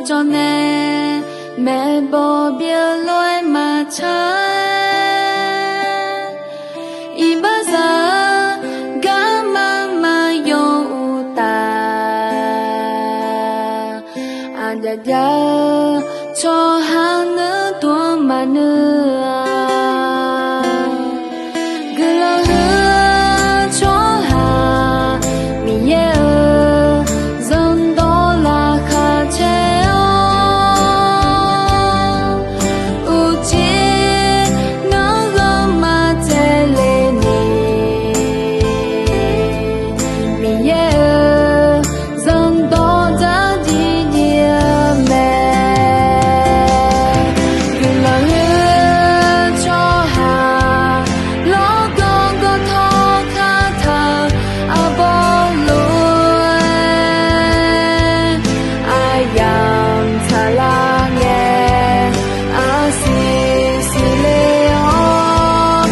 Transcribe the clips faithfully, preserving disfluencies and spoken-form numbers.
Jawr nae maeqbawq byeuf lof-aer maqtsaq-aer, iqbaxzaq-eu garma maqyawf uqtaf, aqjav jav-eu tsawrhaq nuir dmq maqnuir-a. Guiqlanq huiq-eu tsawrhaq Miqyaer-euq zanrdawq laqkhaq caer-awr, uqcif nanrghanr maqtsaevle ni, Miqyaer-euq zanrdawq dzardziv dziv-eu mae. Guiqlanq huiq-eu tsawrhaq lawrganr gawrtawr kataq-eu arbawr lof-aer, aqyamq tsaqlar ngae, aqsiq siqle-awr,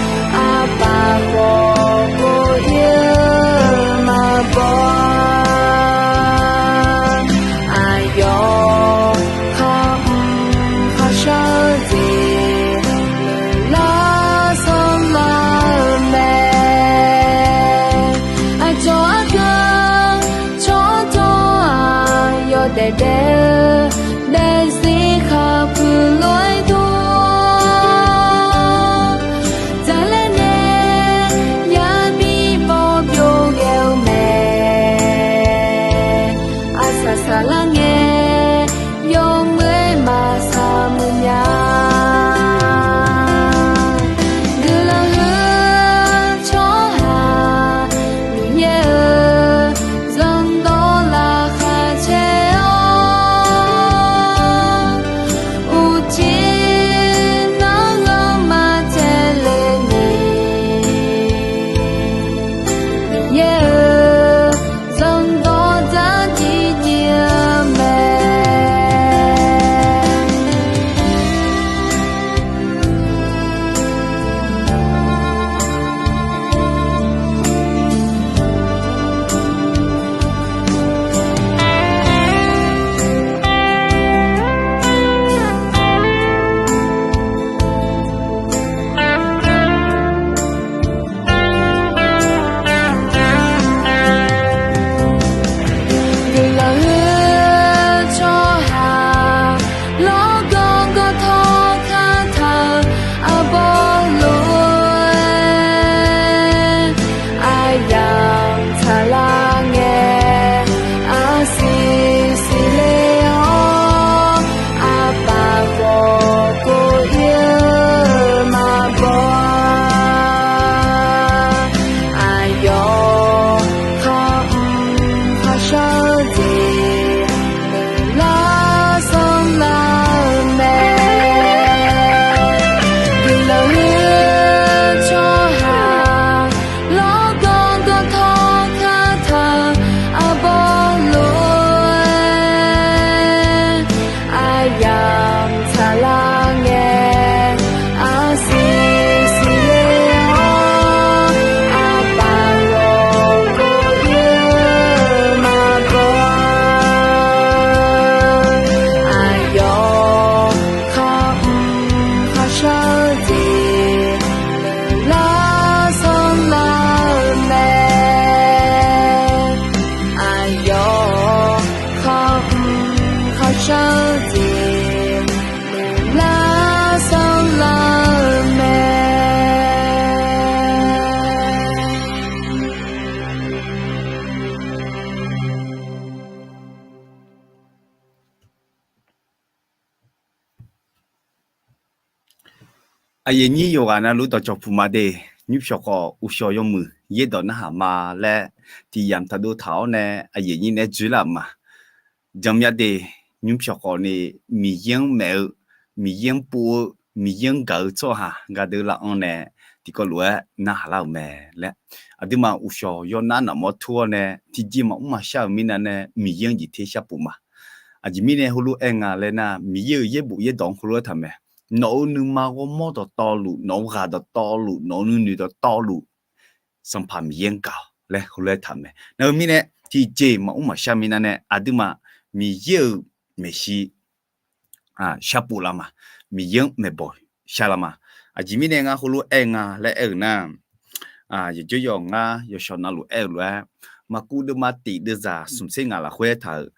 aqpaf khawf kov-ir-eu maqbaw-a. Aqyawf khar mr kharshar-eu jeq lar sanrlar-eu mae. Aqcawq argeu tsawrtawq-aq yawdaef daef-eu daefzir khaqpuiq lof-aer dor, dzaqlaer nae yabi bawr byoghae-eu mae. Aqsaq saqlar ngae, yawmuiq-aer maqsaq muiq nya. Guiqlanq huiq-eu tsawrhaq Miqyaer-euq zanrdawq laqkhaq caer-awr, uqcif nanrghanr maqtsaevle ni, Miqyaer-euq zanrdawq dzardziv dziv-eu mae. Guiqlanq huiq-eu tsawrhaq lawrganr gawrtawr kataq-eu arbawr lof-aer, aqyamq tsaqlar ngae, aqsiq siqle-awr, aqpaf khawf kov-ir-eu maqbaw-a. Aqyawf khar mr kharshar-eu jeq lar sanrlar-eu mae. Guiqlanq huiq-eu tsawrhaq lawrganr gawrtawr kataq-eu arbawr lof-aer, aqyamq tsaqlar ngae, aqsiq siqle-awr, aqpaf khawf kov-ir-eu maqbaw-a. Aqyawf khar mr kharshar-eu jeq lar sanrlar-eu mae. Aqyawf khar mr kharshar-eu jeq lar sanrlar-eu mae. Aqyuif nyir yawqghaq navluf dawqcawq puq ma de. Nymr pyawq khawf uqshawq yawmuiq yaerdawq narhaq ma laer tiq yamq taqdov taq-awr nae aqyuif nyir nae dzoerlar-euq ma. Janmya de. Nymr pyawq khawf ni Miqyaer-anr maef-eu, Miqyaer-anr pov-eu, Miqyaer-anr gaq-eu tsawrhaq gardeuv lav-anr nae tiqkawv lof-aer narhaq lar-euq mae laer, aqduimaf uqshawq yawnar nafmawr tur-awr nae tiqjeq maqmr maqshar-euq mirnae nae Miqyaer-anr jeq ter shar puf ma. Aqjeq mirnae heulof-aer nga laer nar, Miqyaer-euq yaerbof yaerdawq-anr heulof-aer taq mae. Nawq-euq nuima ghawrmawr dawqtawvluf, nawq-euq ghaq dawqtawvluf, nawq-euq nuinoeq dawqtawvluf, Sanqpaq Miqyaer-anr gaq-awq laer heulof-aer taq mae. Nar-eu mirnae tiqjeq maqmr maqshar mirnae nae aqduimaf Miqyaer-euq maeqshi shar pov lar ma. Miqyaer-anr maeqbawq shar lar ma. Aqjeq mirnae ngar heulof-aer nga laer aer-euq nar, yawqjawr yawq ngar yawshawq navluf aer-eu lof-aer, Maqkuv deuvma tiq deuvzaq smq tser ngaq lafkhoer aertaq-euq,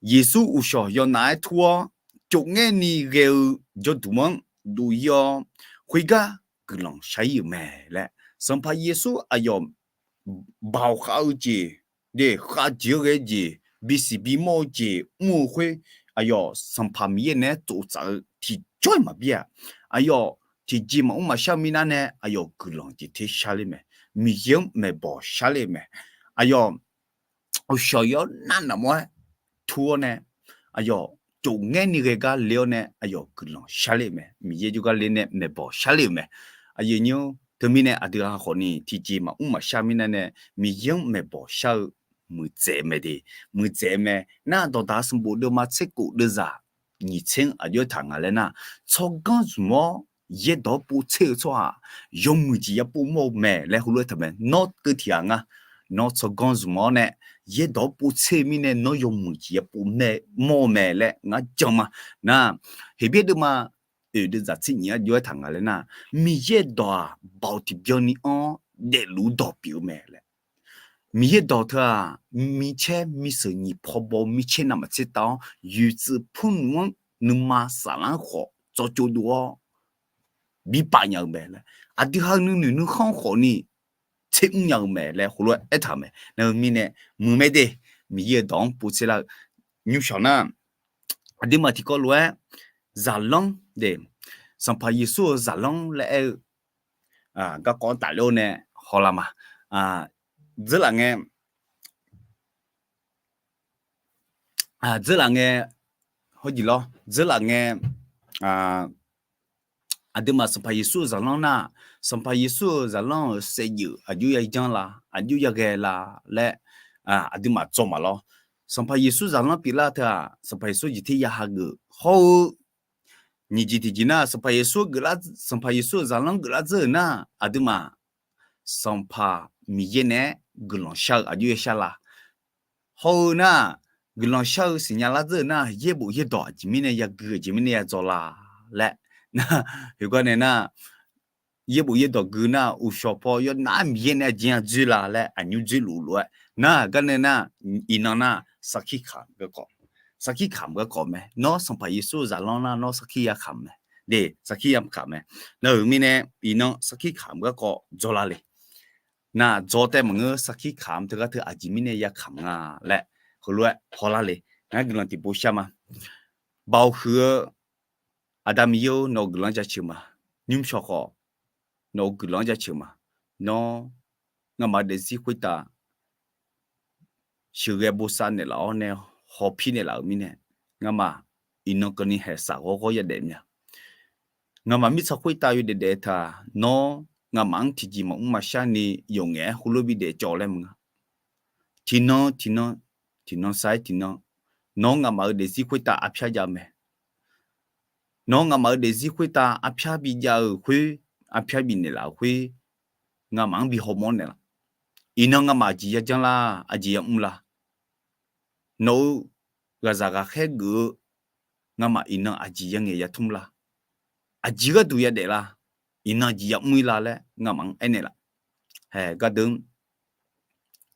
Yeqsur uqshawq yawnav-aer tur-awr, cofngaer ni ghae-eu jawrduq-anr dov-ir-awr, khoergar guiqlanq shar-ir-euq mae laer, Sanqpaq Yeqsur aqyawf baoq khav-eu jeq, de khavjeq-aer ghae-eu jeq, bisiq bimawr-eu jeq mr-eu khoer, aqyawf Sanqpaq Miqyaer naeq-aer tsoftsaf-eu tiqjawr-iq maqbir-aq, aqyawf tiqjeq maqmr maqshar-eu mirnar nae aqyawf guiqlanq jeq ter shar ler mae. Miqyaer-anr maeqbawq shar ler-eu mae. Aqyawf uqshawq yawnar nafmawr-aer tur-awr nae, aqyawf cofngaer ni ghae gar le-awr nae aqyawf guiqlanq shar ler-eu mae. Miqyaer jawrgar ler nae maeqbawq shar ler-euq mae. Aqyuif nymr teumirnae aqdui-aq khawfni tiqjeq maqmr maqshar mirnar nae Miqyaer-anr maeqbawq shar-eu muiqdzaeq mae de. Muiqdzaeq mae. Nar dawqdaq sanqbof deuvma tser khof deuvzaq nyiq tser-anr aqjox-aer taq nga laer nar, tsawrganr zmq-awr yaerdawq-anr pov tser-eu tsawrhaq yawmuiq jeq yapov mawr-eu mae laer heulof-aer taq mae. Nawr teu tiq ghaq nga. Nawr tsawrganr zmq-awr nae yaerdawq-anr pov tser-eu mirnae nawr yawmuiq jeq yapov mawr-eu mae laer ngar jan ma. Nar, Heqbyaer deuvma oeq deuvzaq tser nyiq-anr aqjox-aer taq nga laer nar, Miqyaer dawq-aq baoq tiqbyan ni anr-awr daefluf dawq pyeuf-eu mae laer. Miqyaer dawq teu-aq, micaer miseuq nyiq paw baw-eu micaer navmaqtser tav-awr, yuiqtsuif purnmq-anr nuima saflar-anr khawf tsawrtsov dov-awr bi pav nya-eu mae laer, aqdui ha-eu nuinoeq nuikhanr khawfni tser mr nya-eu mae laer heulof-aer aertaq-euq mae. Nar-eu mirnae muiq mae de, Miqyaer-euq dawq-anr pov tser lar-eu nymrshawq nar, aqduimaf tiqkawv lof-aer zaqlanr de, Sanqpaq Yeqsur-euq zaqlanr laer aer-eu garkawv-anr tafler-awr nae hawlar ma. Dzeurlaf ngae, dzeurlaf ngae, hawjeq lawr, dzeurlaf ngae, aqduimaf Sanqpaq Yeqsur-euq zaqlanr nar, Sanqpaq Yeqsur-euq zaqlanr-euq saevdzeuf aqjox ya janr la, aqjox ya ghae la laer aqduimaf dzaw maqlawr. Sanqpaq Yeqsur zaqlanr pyeuflar teu-aq, Sanqpaq Yeqsur jeq ter ya hageuf hawr-eu nyiq jeq tiqjeq nar, Sanqpaq Yeqsur geuflar, Sanqpaq Yeqsur-euq zaqlanr geuflar dzeur-euq nar, aqduimaf Sanqpaq Miqyaer naeq-aer guiqlanq shar-eu aqjox ya shar la. Hawr-eu nar, guiqlanq shar-eu siqnya lar dzeur-euq nar, yaerbof yaerdawq aqjeq mirnae ya gui, aqjeq mirnae ya dzaw la laer. Nar, heugar nae nar, yaerbof yaerdawq gui nar, uqshawq paw yawnav-aer Miqyaer nae aqjeq-anr dzoer la laer aqnymr dzoerluf lof-aer nar, gar nae nar, iqnan nar, sarkir kamq garkawv, sarkir kamq garkawv mae. Nawr Sanqpaq Yeqsur-euq zaqlanr nar, nawr sarkir ya kamq mae. De, sarkir ya kamq mae. Nar-euq mirnae, iqnan sarkir kamq garkawv dzaw lar le. Nar dzaw tae maqngeur, sarkir kamq teugar teu aqjeq mirnae ya kamq nga laer heulof-aer hawlar le. Ngar guiqlanq tiqpov shar ma. Baoq huiq-eu Aqda Miqyaer-or, nawq-euq guiqlanq-anr jaceuq ma. Nymrshawq khawf, nawq-euq guiqlanq-anr jaceuq ma. Nawr nga'maf-eu daefzir khoertav sheuqghae bosav naeqlaf-awr nae hawpir naeqlaf-euq mirnae, nga'maf iqnan keuvni haeqsaq ghawrghawr yadaef mya. Nga'maf mirtsaq khoertav yawdaef daef-eu taq, nawr nga'maf-anr tiqjeq maqmr maqshar ni yawqngaef-aer heulof bi daefcawv laer maqnga. Tiqnan tiqnan, tiqnan sar-aer tiqnan, nawr nga'maf-eu daefzir khoertav arpyar jav-eu mae. Nawr nga'maf-eu daefzir khoertav arpyar bijav-euq khoer, arpyar bifnaeq laf-euq khoer, nga'maf-anr bi hawmawr naeqlaf. Iqnan nga'maf aqjeq ya janr lar, aqjeq ya mr la? Nawq-eu ghaqzaq ghaqkhaer geuf-eu nga'maf iqnan aqjeq ya ngaeq ya tmr la? Aqjeq gharduq yadaef la? Iqnan aqjeq ya mr-ir la laer nga'maf-anr aernaeq laf. Haeq gardeuv-anr,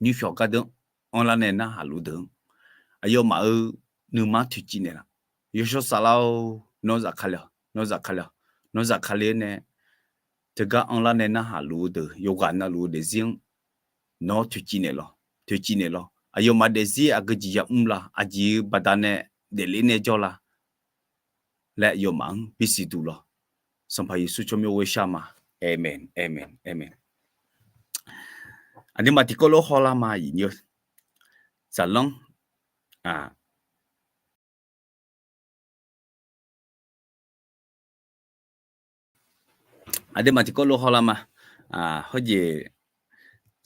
nymrshawq gardeuv-anr anrlar nae narhaq luf deuq-anr, aqyawfmaf-euq nuima-anr toeqciv naeqlaf. Yawshawr Saflar-or, nawr zafkale-awq, nawr zafkale-awq, nawr zafkale-aer nae teugar anrlar nae narhaq luf-eu deuq, yawqghaq navluf-eu daefzir-anr nawr toeqciv naeqlawq, toeqciv naeqlawq. Aqyawfmaf daefzir aqgeu jeq ya mr la? Aqjeq-eu baqdanae daefle nae jawr la? Laer aqyawfmaf-anr bisiq duq lawq. Sanqpaq Yeqsur tsawrmyanr ghoer shar ma. Amen, amen, amen. Aqduimaf tiqkawv lof hawlar ma, iqnyir-eu zaqlanr, aqduimaf tiqkawv lof hawlar ma. Hawjeq,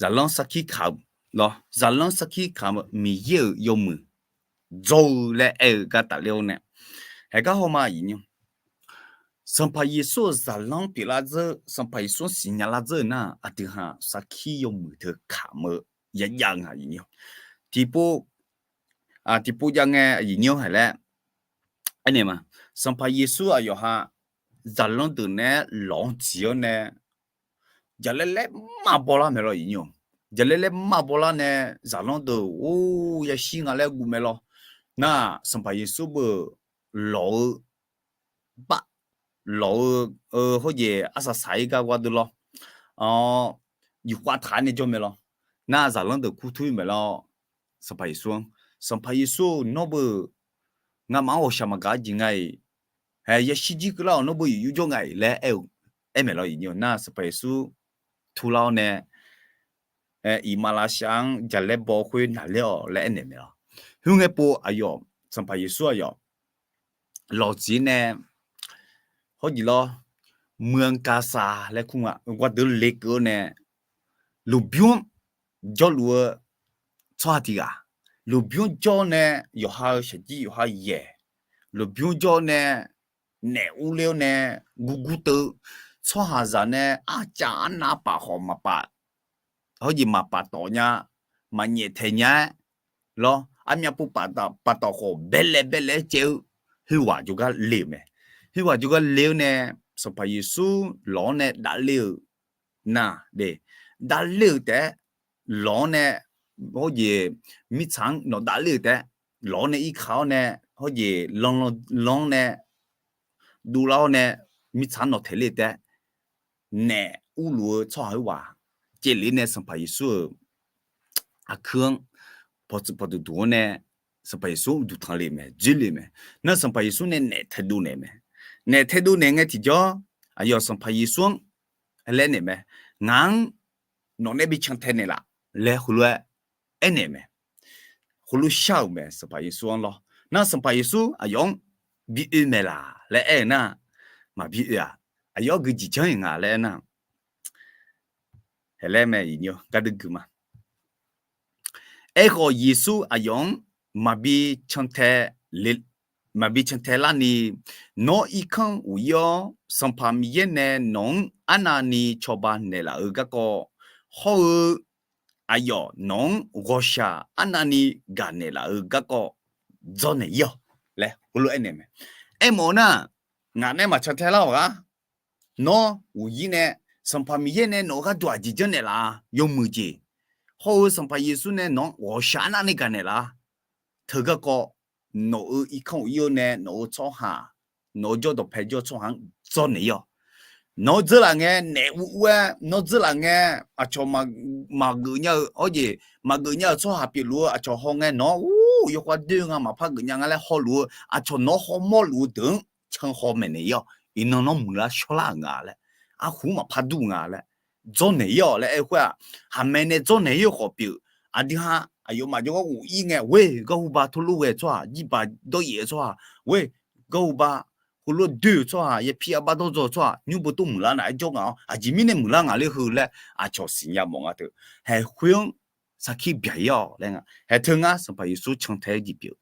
zaqlanr sarkir kamq lawr, zaqlanr sarkir kamq-eu Miqyaer-euq yawmuiq dzawr-eu laer aer-eu gar tafler-awr nae, haeq gar hawma iqnyir, Sanqpaq Yeqsur-euq zaqlanr pyeuflar dzeur, Sanqpaq Yeqsur-anr siqnya lar dzeur-eu nar, aqdui ha sarkir yawmuiq teu kamq-eu yajav-eu nga iqnyir. Tiqpov, tiqpov jav ngae iqnyir-anr haeq laer, Aernaeq ma, Sanqpaq Yeqsur aqyawf ha zaqlanr deuq nae lawq-anr dziq-awr nae, jaqlaer laer maqbaw lar mae lawr iqnyir-awq. Jaqlaer laer maqbaw lar nae zaqlanr deuq or yashir nga laer guv mae lawr. Nar, Sanqpaq Yeqsur beu lawq-eu baf, lawq-eu hawrjeq arsaq saq-ir gar ghar deuq lawr, yufkhav taq-aer nae jawr mae lawr. Nar, zaqlanr deuq kur tur-ir mae lawr. Sanqpaq Yeqsur-anr, Sanqpaq Yeqsur-or, nawr beu ngamaf-anr ghawqshaq maqgaq-ar jeq nga-iq, hae, yashir jir keuvlar-awq, nawr beu yuf yur jawr nga-iq laer aer-eu, aer mae lawr iqnyir-awq. Nar, Sanqpaq Yeqsur turlar-awr nae, iqmalavshav-anr jaqlaer baw khoer naqler-awq laer aernaeq mae lawr. Khoerngae pov aqyawf, Sanqpaq Yeqsur aqyawf lawq dziq nae hawrjeq lawr, muiqanqkaqsaq laer kur nga, ghar deuq lekeuv-awr nae, lmqbymr-anr jawrluf-eu tsawrhaq tiq ghaq, lmqbymr-anr jawr-awr nae, yawqha-euq shaqjir yawqha yaeq, lmqbymr-anr jawr-awr nae, naef urler-awr nae, gurgur teuv, tsawrhaqzaq nae arcav arnav paf khawf maqpaf, hawrjeq maqpaf tawf nya, maqnyaef taeq nya-aer lawr, armyav pov paf tawf khawf baelaev baelaev-aer caev-eu, khoerghaq jawrgar le-euq mae. Khoerghaq jawrgar le-awr nae, Sanqpaq Yeqsur lawq-anr nae davler-euq nar, davler-euq taef-aer, lawq-anr nae, hawrjeq mirtsaq-anr nawq davler-euq taef-aer, lawq-anr nae irkaq-awr nae, hawrjeq lanr lanr-anr nae dovlar-awr nae, mirtsaq-anr nawq taeq ler-eu taef-aer, naef urluf-eu tsawrhaq khoerghaq caevlef nae Sanqpaq Yeqsur-euq aqkuir-anr pawqtsuif pawqdmq duq-anr nae, Sanqpaq Yeqsur-anr uqduq tanq le mae, dzoerle mae. Nar, Sanqpaq Yeqsur nae naef taedov naeq mae. Naef taedov naeq ngae tiqjawr, aqyawf Sanqpaq Yeqsur-anr laer naeq mae. Ngaq-anr nawq nae bi cantae naeqlaf laer heulof-aer aernaeq mae. Heulof shar-euq mae, Sanqpaq Yeqsur-anr lawr. Nar, Sanqpaq Yeqsur aqyawf-anr bi oe maeqlaf laer aer-eu nar, maqbi oe-aq, aqyawf-anr gui jeq janr-iq nga laer aernar, haeq laer mae iqnyir-awr gardui gui ma. Aerkhawf, Yeqsur aqyawf-anr maqbi cantae le, maqbi cantae larni, Nawr irkanr uq-ir-awr, Sanqpaq Miqyaer nae nawq-anr arnavni cawba naeqlaf-eu garkawv hawr-eu, aqyawf nawq-anr ghawqshaq arnavni gaq naeqlaf-eu garkawv dzawrnaeq-ir-awq laer heulof aernaeq mae. Aermawf-eu nar, ngaq nae maqcan tae lar-awq gar. Nawr uq-ir nae, Sanqpaq Miqyaer nae nawq-euq gharduq aqjeq janrnaeq laf-a, yawmuiq jeq. Hawr-eu Sanqpaq Yeqsur nae nawq-anr ghawqshaq arnavni gaq naeqlaf-a. Teugarkawv nawq-euq irkanr uq-ir-eu nae nawq-euq tsawrhaq, nawq-euq jawr dawqpae jawr tsawrhaq-anr dzawrnaeq-ir-awq. Nawq-anr dzeurlaf ngae naef ur ur-aer, nawr dzeurlaf ngae aqcawq maqgeuf nya-eu, hawrjeq maqgeuf nya-euq tsawrhaq pyeufluf-eu aqcawq hawngae nawq-anr ur yawkhav doer nga maqpar geuf nya nga laer hawluf-eu aqcawq nawq-anr hawmawr luf-eu deuq-anr canhaw maeqnaeq-ir-awq. Iqnan nawr muiqlar shawrlar-euq nga laer, arhu maqpar dur nga laer, dzawrnaeq-ir-awq laer aer-eu khoer-aq, haqmae nae dzawrnaeq-ir-eu khawf pyeuf. Aqdui ha aqyawfmaf jawrgar ghof-ir ngae, ghoer garhu ba tawrlof ghae-eu tsawrhaq, jirbaq dawryaef-eu tsawrhaq, ghoer garhu ba heulof doer-euq tsawrhaq, yapir arbar dawrdzaw-eu tsawrhaq, nymr beutof muiqlar naf-aer jawr ngaq-awr, aqjeq mirnae muiqlar ngaq ler heu laer aqcawq siqnya mawf nga teu. Haeq khoer-anr sarkir byaq-ir-awq laer nga. Haeq teu ngar Sanqpaq Yeqsur cantae-aer jeq pyeuf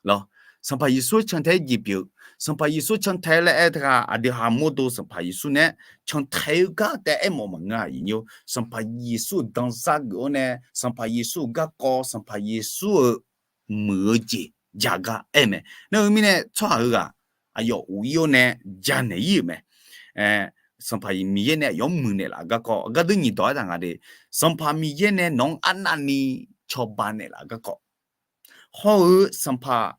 lawr. Sanqpaq Yeqsur cantae-aer jeq pyeuf. Sanqpaq Yeqsur cantae laer aer teu ghaq, aqdui ha mawrdo Sanqpaq Yeqsur nae cantae-eu gar taef aermawf maqngeur-a iqnyir-awr. Sanqpaq Yeqsur-euq danzar geuf-awr nae, Sanqpaq Yeqsur-euq garkawv, Sanqpaq Yeqsur-euq muiq-eu jeq jagar aer mae. Nar-eu mirnae tsawrhaq heughaq aqyawf uq-ir-awr nae janaeq-ir-euq mae. Sanqpaq Miqyaer nae aqyawf-anr muiqnaeq laf garkawv gardui nyiq dawq-aer taq nga de. Sanqpaq Miqyaer nae nawq-anr arnavni cawba naeqlaf garkawv, hawr-eu Sanqpaq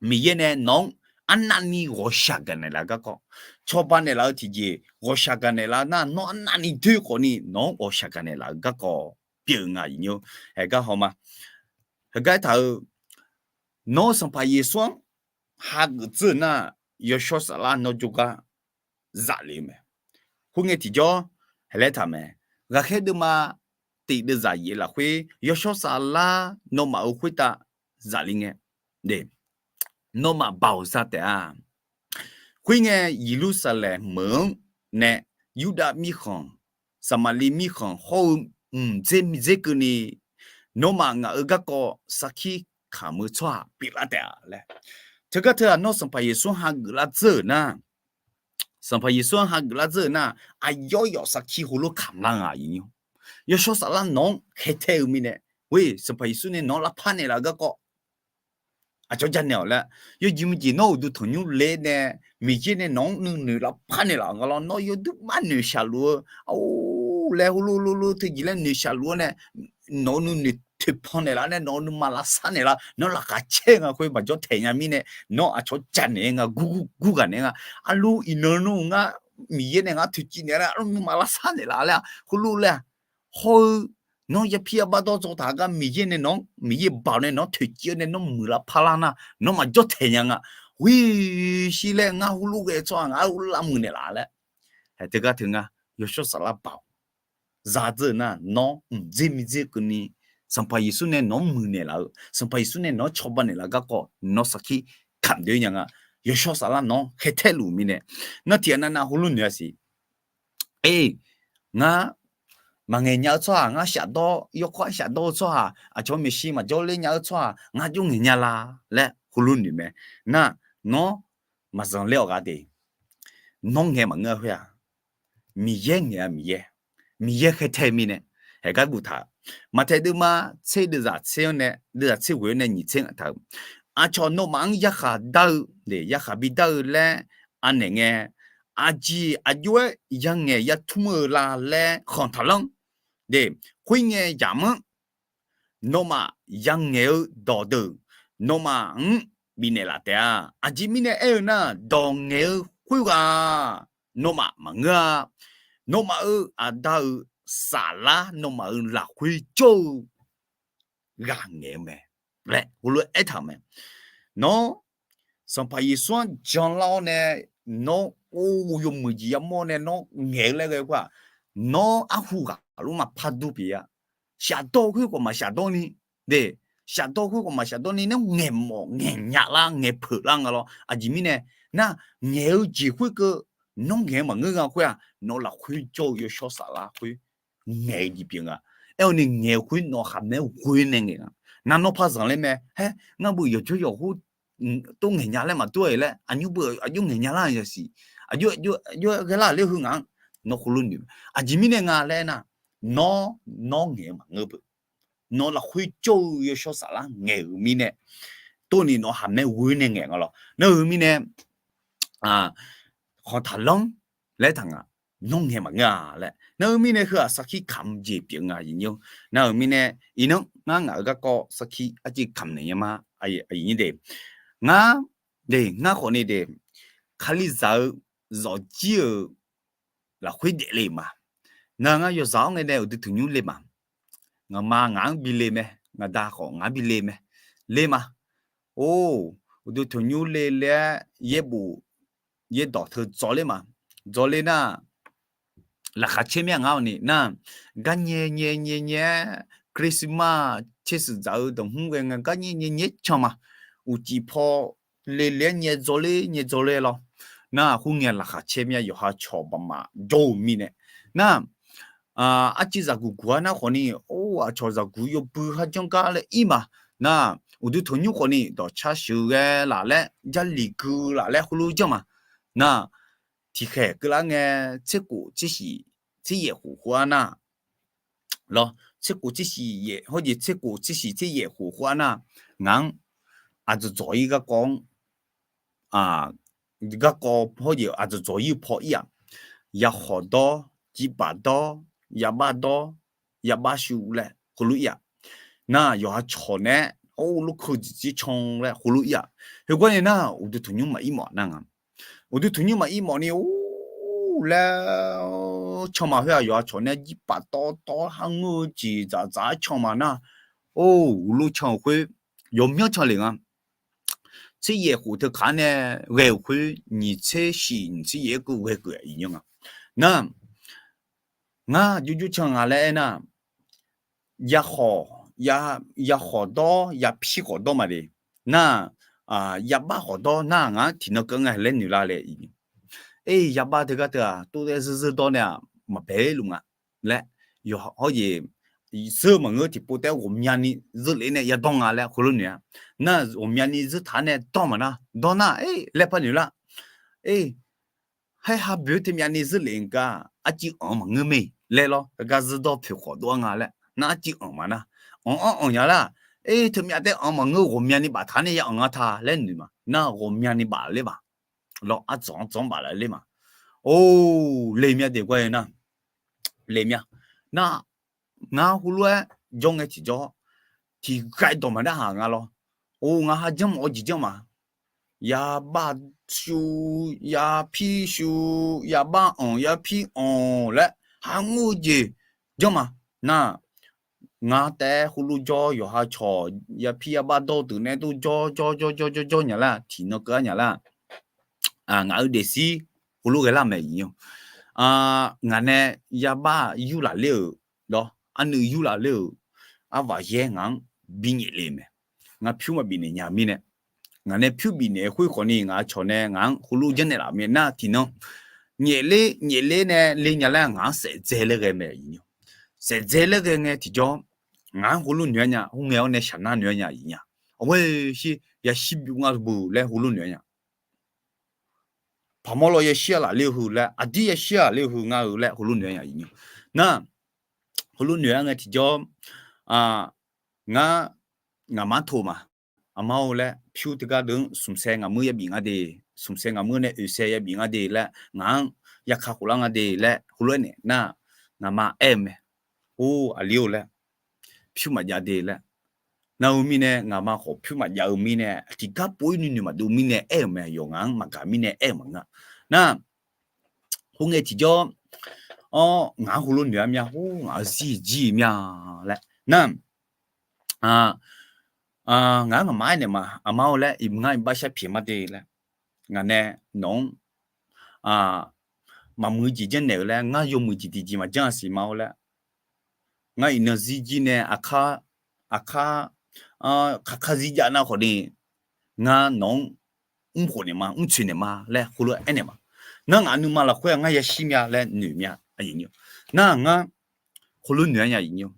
Miqyaer nae nawq-anr arnavni ghawqshaq gaqnaeq laf garkawv, cawba naeqlaf-eu tiqjeq ghawqshaq gaqnaeq laf nar, nawr arnavni doer khawfni nawq-anr ghawqshaq gaqnaeq laf-eu garkawv pyeuf nga iqnyir-awr. Haeq gar haw ma. Haeq gar aertaq-eu, nawr Sanqpaq Yeqsur-anr hageuf dzeur-eu nar, yawshawr saflar nawr jawrgar zaf le-eu mae. Khoerngae tiqjawr haeq laer taq mae. Ghaqkhaer deuvma tiq deuvzaq yaef lafkhoer yawshawr saflar nawmaf-euq khoertav zaf le ngae, nawmaf baoq za taef-a. Khoerngae, Yeqlursaqlaeq meuq-anr nae Yurdav mirkhanq, Saqmaqliv mirkhanq hawr-eu mqdzer miqdzer keuvni, nawmaf ngaq-euq garkawv sarkir kamq-eu tsawrhaq pyeuflar taef-a laer. Teugar teu-aq, nawr Sanqpaq Yeqsur-anr hageuf lar dzeur-euq nar, Sanqpaq Yeqsur-anr hageuf lar dzeur-euq nar, aqyawf yawf sarkir heulof kamq lar nga iqnyir-awr. Yawshawr saflar nawq-anr khaertae-eu mirnae, khoer Sanqpaq Yeqsur nae nawq-anr lavpar naeqlaf-eu garkawv aqcawq janaeq-awq laer. Yawjeq maqjeq nawr uqduq tanqnymr le nae, Miqyaer nae nawq-anr nuinoeq lavpar naeqlaf nga lawr. Nawr yawduq mar noeqshaq luf-eu, or laer heulof heulof teujeq laer noeqshaq luf-awr nae, nawq-eu nuinoeq toeqpan naeqlaf nae, nawq-eu nuima lavsar naeqlaf, nawr laqkhaq caer nga khoer maqjawr taeq nya mirnae, nawr aqcawq janaeq nga, gur gur gur ghaq naeq nga. Arluf iqnan nmr ngar, Miqyaer nae ngar toeqciv naeq laer, arluf nuima lavsar naeqlaf laer-a, heulof laer-a. Hawr-eu, nawr yapir yabar dawr dzaw taq gar Miqyaer nae nawq-anr, Miqyaer baoq nae nawq-anr toeqciv-awr nae nawr muiqlar parlar nar, nawr maqjawr taeq nya nga. Ghoe shir laer ngar heulof ghae tsawrhaq ngar heulof lavmuiq naeqlaf laer. Haeq teugar teu ngar, Yawshawr Saflar baoq zadzeur-eu nar, nawr mqdzer miqdzer keuvni, Sanqpaq Yeqsur nae nawq-anr muiqnaeq laf-eu, Sanqpaq Yeqsur nae nawq-anr cawba naeqlaf garkawv nawr sarkir kamq doe nya nga. Yawshawr Saflar nawq-anr khaertae luf mirnae, nar tiq ghaq navnav heulof noeq-a siq. Eq, ngar maqngaeq nya-eu tsawrhaq, ngar shafdawr, yawkawr-aer shafdawr-eu tsawrhaq, aqcawq maeqshi maqjawr ler nya-eu tsawrhaq, ngar jov ngaeq nya la laer heulof noeq mae. Nar, nawr maqzanq ler-awq ghaq de. Nawr ngaeq maqngeur-a khoer-aq, Miqyaer ngaeq-a Miqyaer, Miqyaer khaertae mirnae, haeq gar guftaq-euq. Maqtaeq deuvma tser deuvzaq tser-anr nae, deuvzaq tser ghoeq-anr nae nyiq tser ngaq taq-euq. Aqcawq nawmaf-anr yarkhaq dar-eu, yarkhaq bidar-eu laer anaeq ngae, aqjeq aqjox-aer yangaeq yatmr-eu la laer khanq taqlanr. De, khoerngae yamq-anr nawmaf yangaeq-eu dawqdeuq nawmaf-anr bifnaeq laf taef-a. Aqjeq mirnae aer-eu nar, dawq ngaeq-eu khoerghaq nawmaf maqngeur-a. Nawmaf-euq Aqda-euq saflar nawmaf-euq lafkhoer jawr-eu ghaq ngaeq-eu mae laer heulof-aer aertaq-euq mae. Nawr Sanqpaq Yeqsur-anr janlar-awr nae, nawr or yawmuiq jeq yamawr nae nawr ngaeq-eu laer ghae khoer-aq, nawr arhu ghaq lor maqpar dur pyeuf-a. Shafdawr khoerkhawf maq shafdawr ni, de, shafdawr khoerkhawf maq shafdawr ni, nawr ngaeqmawf ngaeqnya lar ngaeqpeuq lar nga lawr. Aqjeq mirnae nar, ngaeq-eu jeq khoerkeuv nawr ngaeq-eu maqngeur nga khoer-aq, nawr lafkhoer jawr-eu Yawshawr Saflar khoer ngaeq-eu jeq pyeuf nga. Aer-awr ni ngaeq-eu khoer nawq khaqmae ghoe nae ngaeq nga. Nar nawr par zanqler mae. Haer, ngar beu yawqjawr yawqhur tov ngaeq nya laer maqdur-a laer, aqnymr beu aqjox ngaeq nya lar yasiq, aqjox aqjox ghae lar ler heu ngaq-anr nawr heulof noeq. Aqjeq mirnae nga laer aernar, nawr, nawr ngaeq-eu maqngeur peuq. Nawr lafkhoer jawr-eu Yawshawr Saflar ngaeq-euq mirnae, tov ni nawq khaqmae ghoe nae ngaeq nga lawr. Nar-euq mirnae, khanq taqlanr laer taq ngaq, nawr ngaeq maqngeur-a laer. Nar-euq mirnae heu-aq sarkir kamq jeq pyeuf nga aqyuif nymr. Nar-euq mirnae, iqnan ngar ngaq-euq garkawv sarkir arciv kamq naeq nya ma, aqyuif nymr de. Ngar, de, ngar khawf ni de, Kalizaq-eu zawqjir-euq lafkhoer daefle ma. Nar ngar yawzaq-awr ngae nae uqduq tanqnymr le ma. Ngaqma ngaq-anr bi le mae, ngaqda khawf ngaq-anr bi le mae. Le ma. Or, uqduq tanqnymr le laer yaerbof yaerdawq teu dzawr ler ma. Dzawr ler nar, laqkhaq caer mir-a ngar-awq ni nar, gar nyae nyae nyae nyae-aer, Christmas tser shuif dzaq-eu dawq hmr ghae ngae gar nyae nyae nyae can ma. Uqcif paw le le-aer nyae dzawr ler nyae dzawr ler lawr. Nar khoerngae laqkhaq caer mir-a yawqha cawq baqmaf jawr-eu mirnae. Nar, arciv zaqguq guq-ar nar khawf ni, or, aqcawq zaqguq yawbui kharjanr gar laer ir ma. Nar, uqduq tanqnymr khawf ni dawqcar sheuqghae laf laer, jarlif gui laf laer heulof janr ma. Nar, tiqkhaeq keuvlar ngae, tserkhof tsersiq tseryaef khof khof-ar nar, lawr, tserkhof tsersiq yaef hawr jeq tserkhof tsersiq tseryaef khof khof-ar nar, ngaq-anr aqdzawq dzawq-ir garkawv-anr, garkawv hawr jeq aqdzawq dzawq-ir-eu paw ir-aq, yakhawq dawr, jirbaq dawr, yabar dawr, yabar shuv laer heulof ir-aq. Nar yawqha cawq nae-aer or lorkeuv jeq jir can laer heulof ir-aq. Heugar nae nar uqduq tanqnymr maqir mawf nar nga. Uqduq tanqnymr maqir mawf ni or laer can ma khoer-aq, yawqha cawq nae jirbaq tawv tawv harngeur-eu jeq dzaqdzaq-aer can ma nar, or uqlof can-euq khoer yawmyanr can lef nga. Tseryaef khof teu kaq-ar nae ghae-euq khoer nyiq tser shif nyiq tser yaef-aer keuv ghae keuv-aq iqnymr nga. Nar, ngar jurjur can nga laer aernar, yakhawq, yakhawq dawr yapir khawf dawr ma de. Nar, yabar khawf dawr nar ngaq-anr tiqnan keuv ngae laer noeq lar le. Aer, yabar teugar teu-aq tov daer zeur zeur dawr nae-aq maqbae-ir luf nga laer, yawqha hawr jeq zeur maqngeur tiqpov taef-aer ghawqmyani zeur lef nae yadawr nga laer heulof noeq-a. Nar ghawqmyani zeur taq-ar nae dawr maqnar dawr nar, aer, laer par noeq lar. Aer, haer ha boeq-eu teu myavni zeur lef-eu gar arcuiv anq-eu maqngeur mae laer lawr, gar zeur dawr poeq khawf dov-ar nga laer nar arcuiv anq maqnar, anq-anr anq nya lar. Aer, teumyav taef-anr maqngeur, ghawqmyani baftaq nae ya anq nga ta laer noeq ma. Nar ghawqmyani baf ler ma. Lawr, ardzanq-anr dzanr baf laf ler ma. Or, le mya de gar-aer nar, le mya. Nar, ngar heulof-aer jawr ngae tiqjawr, tiqghaq-iq dawq maqdar haq nga lawr. Or, ngaq ha janr mawf-eu jeq janr ma. Yabav shuv, yapir shuv, yabav anq, yapir anq laer ha mr-eu jeq janr ma. Nar, ngar taef-aer heulof jawr, yawqha cawq yapir yabav dawr-eu deuq nae dov jawr jawr jawr jawr jawr jawr nya lar, tiqnan keuv-ar nya lar. Ngaq-euq daefzir heulof ghae lar mae iqnyir. Ngaq nae yabav yurlaf ler-euq, lawr, arnuiv yurlaf ler-euq, arvaq yaer ngaq-anr binyaef le mae. Ngar pyur maqbif naeq nya mirnae, ngaq nae pyur bif naeq-eu khoer khawfni ngaq-eu cawq nae ngaq-anr heulof janrnaeq laf mae nar tiqnan, nyaef ler nyaef ler nae le nya laer ngaq-anr saef dzae laer ghae mae iqnyir. Saef dzae laer ghae ngae tiqjawr, ngaq-anr heulof noeq-aer nya, khoerngae-awr nae shaqnar noeq-aer nya iqnyir. Awr, shir yashir bif nga beu laer heulof noeq-aer nya. Paqmawr law yashir-a laf ler-eu heu laer, aqdir yashir-a laf ler-eu heu ngar-eu laer heulof noeq-aer nya iqnyir. Nar, heulof noeq-aer ngae tiqjawr, ngar, ngaqma to ma. Aqma-or laer, pyur teugar deuq-anr smqsaev ngaqmuir yabif nga de, smqsaev ngaqmuir nae oeqsaev yabif nga de laer, ngaq-anr ya kakhof lar nga de laer heulof-aer naeq nar, ngaqma aer-eu mae. Or, aqli-or laer, pyur maqjav de laer. Nar-eu mirnae ngaqma khawf pyur maqjav-eu mirnae, tiqgar pov-ir nuinoeq maqdov mirnae aer-euq mae. Yawqghaq-anr maqgaq mirnae aer-euq maqngeur. Nar, khoerngae tiqjawr-awr ngaq-anr heulof noeq-ar mya, or, ngaq-eu zir jir mya laer. Nar, ngaq-anr ngaqma aernaeq ma, aqma-or laer, iq ngar iqbax shar pyaeq ma de laer. Ngaq nae nawq-anr maqmuiq jeq janrnaeq-eu laer, ngar yawmuiq jeq tiqjeq maqjanr-a siq ma-or laer. Ngar iqnan zir jir nae aqkar, aqkar, kakar zir jav nar khawfni, ngar nawq-anr mrkhof naeq ma, mrtsoeq naeq ma laer heulof-aer aernaeq ma. Nar ngaq nuima lafkhoer-aq ngar yashir mya laer noeq mya. Nar ngar heulof noeq-aer nya iqnyir.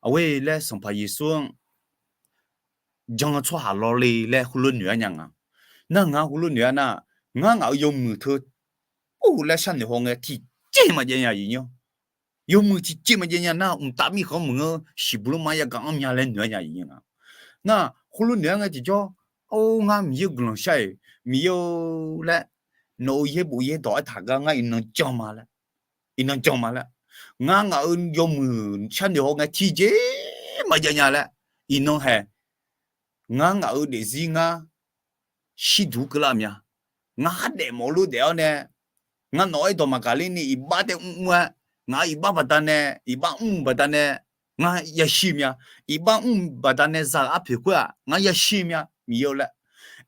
Aqgeu laer Sanqpaq Yeqsur-anr jan-eu tsawrhaq lawle laer heulof noeq-aer nya nga. Nar ngar heulof noeq-aer nar, ngar ngaq-euq yawmuiq teu pov laer sharnoeq haw ngae tiqjeq maqjav nya iqnyir. Yawmuiq tiqjeq maqjav nya nar, mqtav mirkhanq-anr maqngeur, shiqbuq lanma yagaq-anr mya laer noeq-aer nya iqnyir nga. Nar heulof noeq-aer ngae tiqjawr, or, ngar Miqyaer-eu guiqlanq shar-iq, Miqyaer-eu laer, nawq-euq yaerbof yaerdawq aertaq gar ngar iqnan jan ma laer, iqnan jan ma laer, ngar ngaq-euq yawmuiq sharnoeq haw ngae tiqjeq maqjav nya laer, iqnan hae, ngar ngaq-euq daefzir ngar shirduq keuvlar mya. Ngar khar daef mawf lof daef-awr nae, ngar nawq-aer dawq maqgaq ler ni iqbax taef mrmr-aer, ngaq-euq iqbax baqdanae, iqbax mr baqdanae, ngar yashir mya. Iqbax mr baqdanae za-euq arpoeq khoer-aq ngar yashir mya Miqyaer-eu laer.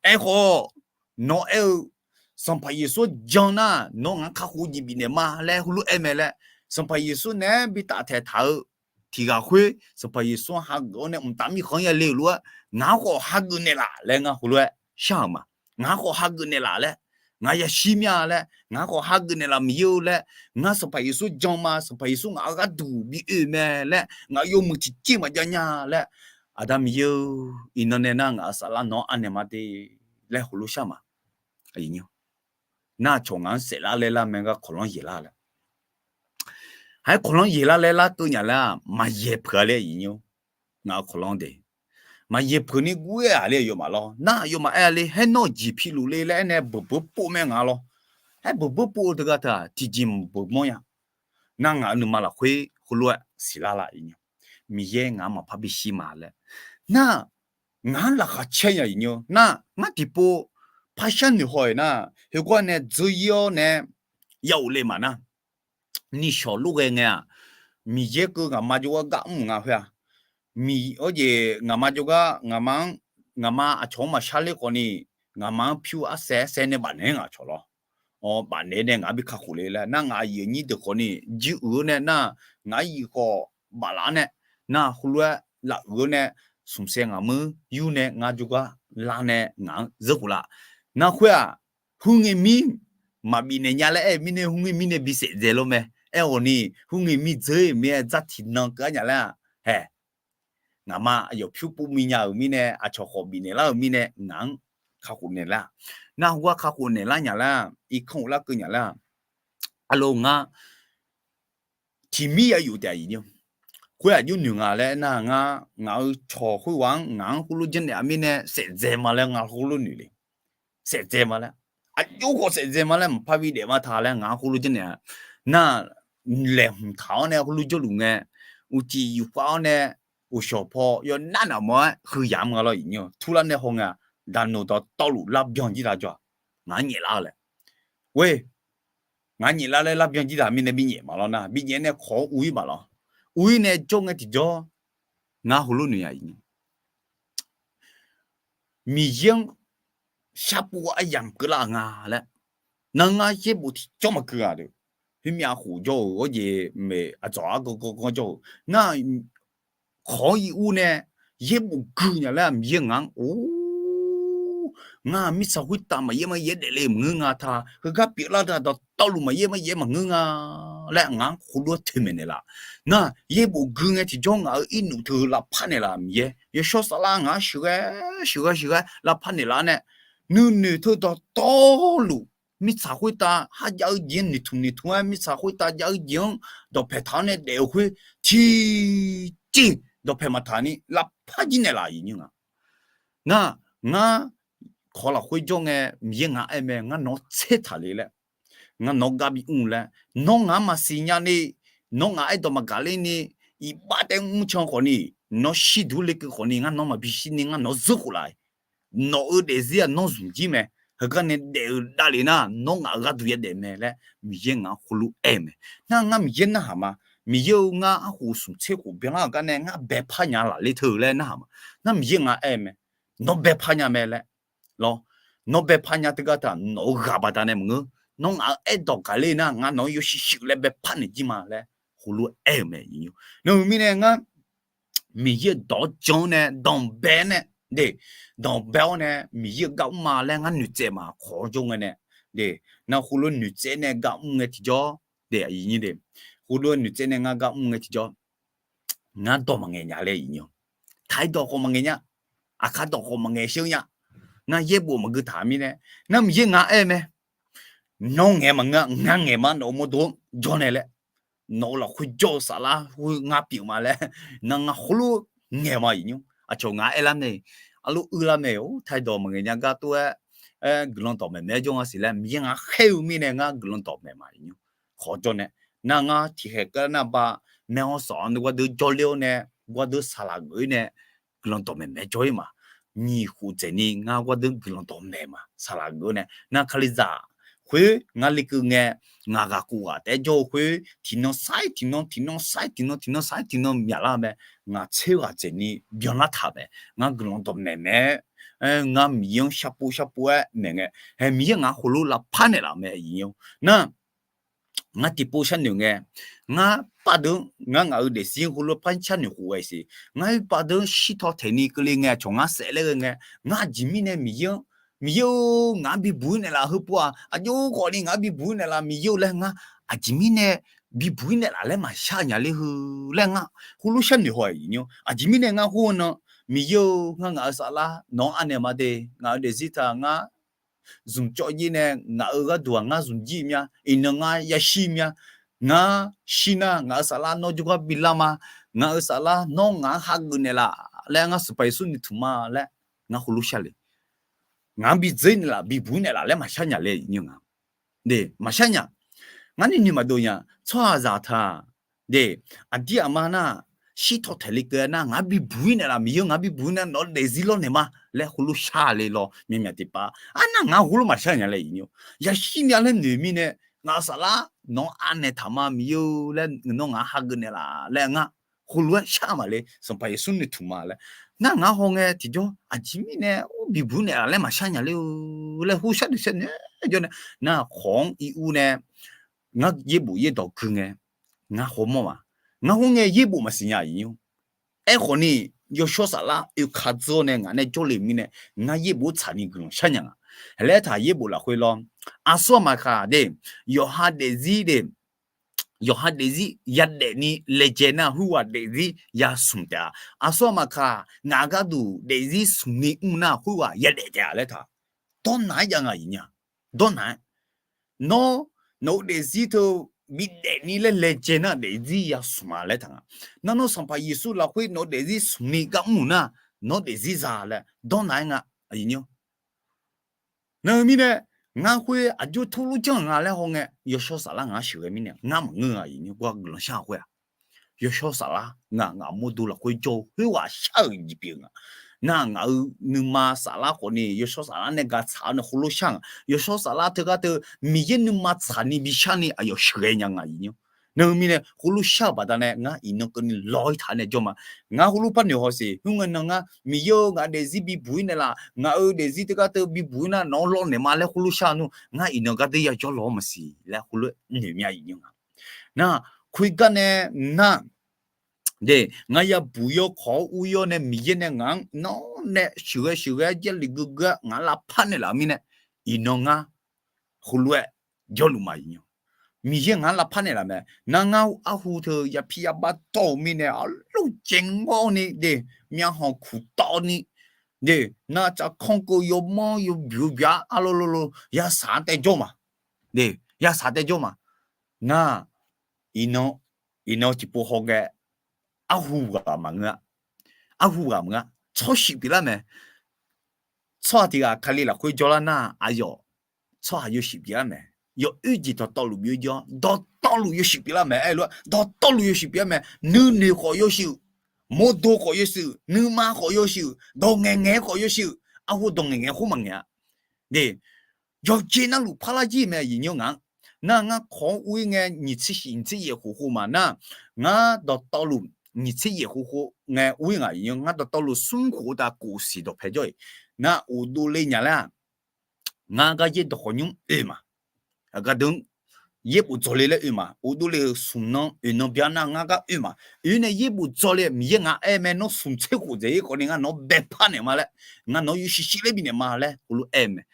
Aerkhawf, nawq aer-eu, Sanqpaq Yeqsur jan nar nawq ngaq-anr kakhof jeq bifnaeq ma laer heulof-aer mae laer, Sanqpaq Yeqsur naeq-aer bi taftaeq taq-eu tiq ghaq khoer Sanqpaq Yeqsur-anr hageuf-awr nae mqtav mirkhanq-anr yale-euq lof-aer, ngaq-anr khawf hageuf naeqlaf laer ngar heulof-aer shar-euq ma. Ngaq-anr khawf hageuf naeqlaf laer, ngaq yashir mya laer, ngaq-anr khawf hageuf naeqlaf Miqyaer-eu laer, ngar Sanqpaq Yeqsur jan ma, Sanqpaq Yeqsur ngaq-euq gharduq bi oe mae laer, ngaq-euq yawmuiq tiqjeq maqjav nya laer, Aqda Miqyaer-eu, iqnan nae nar ngaq-euq saflar nawq-anr anaeq ma de laer heulof shar ma. Nar aqcawq ngaq-anr saeflar laer lar mae gar kawqlanr yaeqlar laer. Haer kawqlanr yaeqlar laer larkeuv nya laer-aq maqyaeq peuq-a laer iqnyir. Ngaq-euq kawqlanr de, maqyaeq peuq ni guv-aer-aq laer yawmaf lawr. Nar yawmaf aer-a le, haer nawr jeq piluf le laer aernae beuqbeuq pov mae ngaq lawr. Haer beuqbeuq pov-eu teugar teu-aq tiqjeq maqbeuq mawrnya. Nar ngaq-euq nuima lafkhoer heulof-aer siqlar la iqnyir. Miqyaer ngaq-anr maqpar bishir ma laer. Nar ngaq-anr laqkhaq caer nya iqnyir. Nar ngar tiqpov par sharnoeq haw-iq nar, heugar nae dzeur-ir-awr nae ya ghofle maf nar, nishawq lof ghae ngae-aq, Miqyaer keuv ngaqma jawrgar gar mr nga khoer-aq, Miq-awr jeq ngaqma jawrgar ngaqma-anr, ngaqma aqcawq-anr maqshar ler khawfni, ngaqma-anr pyur arsaer arsaer nae bafnaeq-aer ngaq cawq lawr. Awr, bafnaeq nae ngaq-anr bi kakhof le laer nar, ngaq aqyuif aqnyir deuq khawfni jir uiq-eu nae nar, ngaq-anr yif khawf baflaf-anr nae nar, heulof-aer lafuiq-eu nae smqsaev ngaqmuir yur nae ngar jawrgar lar nae ngaq-anr zeur khof laf. Nar khoer-aq, khoerngae mir maqbif naeq nya laer aer-eu mirnae, khoerngae mirnae bi saef dzae lor mae. Aerkhawfni, khoerngae mir dzeur-ir-euq mirnae dzar tiqnan keuv-ar nya laer-aq, hae, ngaqma aqyawf pyur pov mi nya-euq mirnae, aqcawq khawf bifnaeq lar-euq mirnae ngaq-anr kakhof naeq lar. Nar heugar kakhof naeq lar nya lar, irkanr ghoflar keuv nya lar. Arlo ngar tiqmir ya yuf taef-a iqnyir. khoer aqjox noeq nga laer nar, ngar ngaq-euq cawq khoerghaq-anr ngaq-anr khoerlof janrnaeq-a mirnae saefdzae ma laer ngar khoerlof noeq le. Saefdzae ma laer, aqjox khawf saefdzae ma laer, mqpar bidaef ma ta laer ngaq-anr khoerlof janrnaeq-a. Nar, laeqhmq taq-awr nae khoerlof jawrluf ngae, uqcif yufkhav-awr nae, uqshawq paw yawnar naf mawf-aer huiq yamq nga lawr iqnyir-awq. Turlar nae haw ngae-aq, daqnoeq dawqtawvluf larbyan jir taq jawr-aq, ngaq-anr nyaeflar-eu laer. Oe, ngaq-anr nyaeflar laer larbyan jir taq mirnae binyaef ma lawr nar, binyaef nae kawq-anr uv-ir baf lawr. Uv-ir nae jawr ngae tiqjawr, ngar heulof noeq ya iqnyir Miqyaer-anr sharpov aryamq keuvlar-euq nga laer. Nar ngar yaerbof tiqjawr maqgui-aq deuq, khoermyav khof jawr-euq, awr jeq maeq aqdzawq-ar gawrgawr jawr-euq nar, kawq-anr ir ur nae yaerbof gui nya laer Miqyaer ngaq-anr or, ngar mirtsaq khoertav maqyaer maryaer daefle maqngeur nga ta, heugar pyeuflar da dawqtawvluf maqyaer maryaer maqngeur nga laer ngaq-anr khoerlof-aer toeqmaeq naeqlaf. Nar, yaerbof gui ngae tiqjawr ngaq-euq irnuf teu lavpar naeqlaf Miqyaer. Yawshawr saflar ngaq-anr sheuqghae sheuqghae sheuqghae lavpar naeqlaf nae, nuinoeq teu dawqtawvluf mirtsaq khoertav kharjav-eu jeq-anr noeqtmq noeqtmq-aer mirtsaq khoertav jav-eu jeq-anr dawqpaeq taq-awr nae daef-eu khoer tiqjeq dawqpaeq maqtaq ni lavpar jir naeqlaf iqnyir nga. Nar, ngar kawq lafkhoer jawr ngae Miqyaer ngaq-anr aer mae, ngar nawq-anr tser taq le laer, ngar nawq-anr gar bimr laer, nawr ngaq-anr maqsiq nya ni, nawr ngaq-anr aerdawq maqgaq ler ni, iqbax taef mrcan khawf ni, nawr shirduq lekeuv khawf ni ngar nawr maqbi shir ni ngar nawq-anr zeur khof laf-iq. Nawq-euq daefzir-aq nawr zmq jir mae. Heugar nae daef-eu davlef nar nawr ngaq-euq gharduq yadaef mae laer Miqyaer ngaq-anr heulof aer-eu mae. Nar ngar Miqyaer narhaq ma. Miqyaer-eu ngar arkhof smq tser khof byanlar-euq gar nae ngar baepar nya laf ler teu laer narhaq ma. Nar Miqyaer ngaq-anr aer-eu mae. Nawr baepar nya mae laer. Lawr, nawr baepar nya teugar taq nawq-euq ghaq baqdanae maqngeur. Nawr ngaq-euq aerdawq gaq ler nar ngar nawq-anr yawshuif shuif laer baepar naeq jir ma laer heulof aer-eu mae. Nawq-euq mirnae ngar Miqyaer-euq dawq-anr jan-awr nae danqbae nae, de, danqbae-awr nae Miqyaer-euq gar mr ma laer ngar noeqtsaev ma kawq-awr jawr ngae nae, de, nar heulof noeqtsaev nae gar mr ngae tiqjawr, de, heulof noeqtsaev nae ngar gar mr ngae tiqjawr, ngar dawq maqngaeq nya laer iqnyir-awq. Taqir dawq khawf maqngaeq nya, aqkar dawq khawf maqngaeq sheur nya. Nar yaerbof maqgui taq mirnae, nar Miqyaer ngaq-anr aer mae. Nawr ngaeq maqngeur-a, ngar ngaeq ma nawq-euq mawrdo-anr jawr nae laer. Nawq-euq lafkhoer jawr-eu saflar khoer ngar pyeuf ma laer, nar ngar heulof ngaeq ma iqnyir. Aqcawq ngaq-anr aerlar mae, arlof uirlar mae, or, taqir dawq maqngaeq nya gar tov-aer, aer, guiqlanq dawqmaeq maeq-aer jawr nga siq laer Miqyaer ngaq-anr khaer-eu mirnae ngar guiqlanq dawqmaeq ma iqnyir. Kawq-awr jawr nae, nar ngar tiqkhaeq keuv nar ba, maer-awr sawq-anr gardeuv jawrler-awr nae, gardeuv saqlaq geuf-ir nae, guiqlanq dawqmaeq maeq-aer jawr-ir ma. Nyiq khof dzaeqni ngar gardeuv guiqlanq dawqmaeq ma saqlaq geuf-ir nae nar kalizaq khoer ngar lekeuv ngae, ngaq ghaq khof ghaq taef-aer jawr-eu khoer tiqnan sar-ir tiqnan tiqnan sar-ir tiqnan tiqnan sar-ir tiqnan myaqlar mae. Ngaq tser ghaq dzaeqni byanlar taq mae. Ngar guiqlanq dawqmaeq mae-aer, ngar Miqyaer-anr sharpov sharpov-aer maeq ngae, hae Miqyaer ngaq-anr heulof lavpar naeqlaf mae iqnyir. Nar, ngar tiqpov sharnoeq ngae, ngar pardeuv ngar ngaq-euq daefzir heulof par sharnoeq khof ghae siq. Ngar-ir pardeuv shirtaw taeqni keuvle ngae aqcawq ngar saef laer ghae ngae, ngar aqjeq mirnae Miqyaer-anr, Miqyaer-or, ngaq-anr bibuq-ir naeqlaf heupov-aq, aqjox khawfni ngaq-anr bibuq-ir naeqlaf Miqyaer-or laer ngar aqjeq mirnae bibuq-ir naeqlaf laer maqshar nya ler heu laer ngar heulof sharnoeq haw-aq iqnyir. Aqjeq mirnae ngar khoer nan, Miqyaer-or, ngar ngaq-euq saflar nawq-anr anaeq ma de, ngaq-euq daefzir taq ngar zmq cawv jir nae ngaq-euq gharduq-aq ngar zmq jir mya, iqnan ngar yashir mya, ngar shir nar ngaq-euq saflar nawr jawrgar bilar ma, ngaq-euq saflar nawr ngaq-anr hageuf naeqlaf laer ngar Sanqpaq Yeqsur noeqtmq ma laer ngar heulof shar le. Ngaq-anr bidzeur naeqlaf bibuq-ir naeqlaf laer maqshar nya le iqnyir nga. De, maqshar nya. Ngar nuinoeq maqdov nya. Tsawrhaqzaq taq, de, aqdir aqma nar, shirtaw taeq le keuv nar ngaq-anr bibuq-ir naeqlaf Miqyaer-or, ngaq-anr bibuq-ir nar nawq-eu daefzir lawrnaeq ma laer heulof shar le lawr. Myaqmyaq tiqpav arnav ngaq-anr heulof maqshar nya le iqnyir. Yashir mya laer noeq mirnae, ngaq-euq saflar nawq-anr anaeq taq ma Miqyaer-or laer nawr ngaq-anr hageuf naeqlaf laer ngar heulof-aer shar maqle, Sanqpaq Yeqsur noeqtmq ma laer. Nar ngaq-anr hawngae tiqjawr aqjeq mirnae or bibuq-ir naeqlaf laer maqshar nya le-eu laer heulof sharnoeq sharnoeq jawr nae, nar khawq-anr ir ur nae ngar yaerbof yaerdawq gui ngae, ngar hawmawr ma. Ngar khoerngae yaerbof maqsiq nya iqnyir. Aerkhawf ni, yawshawr saflar oeka dzeur-awr nae ngaq nae jawrle-euq mirnae, ngar yaerbof tsaqni guiqlanq shar nya nga. Haelaer taq yaerbof lafkhoer lawr, aqsur aqmaq khaq de, yawqha daefzir de, yawqha daefzir yadaef ni laejae nar khoerghaq daefzir yasmq taef-a. Aqsur aqmaq khaq ngaq gharduq daefzir smq ni mr nar khoerghaq yadaef taef-a laer taq dawrnaq-aer jav nga iqnya. Dawrnaq-aer, nawr, nawq-eu daefzir teu bidaef ni laer laejae nar daefzir yasmq-a laer taq nga. Nar nawr Sanqpaq Yeqsur lafkhoer nawq-eu daefzir smq ni gar mr-euq nar, nawr daefzir za laer dawrnaq-aer nga, aqyuif nymr. Nar-eu mirnae, ngar khoer aqjox turlur janr-euq nga laer hawngae, Yawshawr Saflar ngaq-anr sheuqghae mirnae ngar maqngeur-a, aqyuif nymr, gar guiqlanq shar khoer-aq. Yawshawr Saflar ngaq, ngaq mawrdo lafkhoer jawr-eu khoerghaq shar-euq jeq pyeuf nga. Nar ngaq-euq nuima Saflar khawfni Yawshawr Saflar nae gaqtsaq-awr nae heulof shar nga. Yawshawr Saflar teugar teu Miqyaer nuima tsaqni bishar ni aqyawf sheuqghae nya nga, aqyuif nymr. Nar-eu mirnae heulof shar-euq baqdanae ngar iqnan keuvni law-ir taq-aer nae jawr ma. Ngar heulof par noeq haw siq, khoerngae nan ngar Miqyaer-eu ngaq daefzir bibuq-ir naeqlaf, ngaq-euq daefzir teugar teu bibuq-ir nar nawq-anr lawrnaeq ma laer heulof shar nmr, ngar iqnan gardeuv yajawr law-awr maqsiq laer heulof noeq mya, aqyuif nymr nga. Nar khoergar nae nar, de, ngaq yabuq yawkawq-anr ur-ir-awr nae Miqyaer nae ngaq-anr nawr nae sheuqghae sheuqghae-aer jarlif geugeur-a ngaq-anr lavpar naeqlaf-eu mirnae, iqnan ngar heulof-aer jawrluf ma, aqyuif nymr. Miqyaer ngaq-anr lavpar naeqlaf mae. Nar ngar arhu teu yapir yabar dawr-eu mirnae arluf caev ngawrni de, myavkhanq kuq tawvni de, nar tsavkanr keuv yawmanr yawbyuq byar arlolo yasaq-anr taev jawr ma. De, yasaq taev jawr ma. Nar iqnan, iqnan tiqpov hawngae arhu ghaq maqngeur-a. Arhu ghaq maqngeur-a. Tsawrshif pyeuflar mae. Tsawrhaq tiq ghaq Kali lafkhoer jawrlar nar aqyawf tsawrhaq yawshuif pyeuflar mae. Yawoer jeq dawqtawvluf byov-ir jawr, dawqtawvluf yawshuif pyeuflar mae. Aerlof-aer dawqtawvluf yawshuif pyeuflar mae. Nuinoeq khawf yawshuif, mawrdo khawf yawshuif, nuima khawf yawshuif, dawq ngaeqngaeq khawf yawshuif. Arhu dawq ngaeqngaeq khoer maqngaeq-a. De, yawqjeq navluf parlar jir mae, aqyuif nymr, ngaq-anr. Nar ngar kawq-anr ur-ir ngae nyiq tser shif nyiq tser yaef khof khof ma nar, ngar dawqtawvluf nyiq tser yaef khof khof ngae ur-ir ngaq, aqyuif nymr, ngar dawqtawvluf smr khof uqtaf kof siq dawqpae jawr-iq. Nar uqdov le nya laer-aq, ngar gar yaerdawq khawqnymr oe ma. Aqgar deuq-anr yaerbof dzawle laer oe ma. Uqdov le-euq smq nan oeq nan bya nar ngar gar oe ma. Oe nae yaerbof dzawle, Miqyaer ngaq aer mae, nawr smq tser khof dzaeq-ir khawfni ngar nawq-anr baepar naeq ma laer, ngar nawq-anr yawshuif shir laer bifnaeq ma laer heulof aer mae.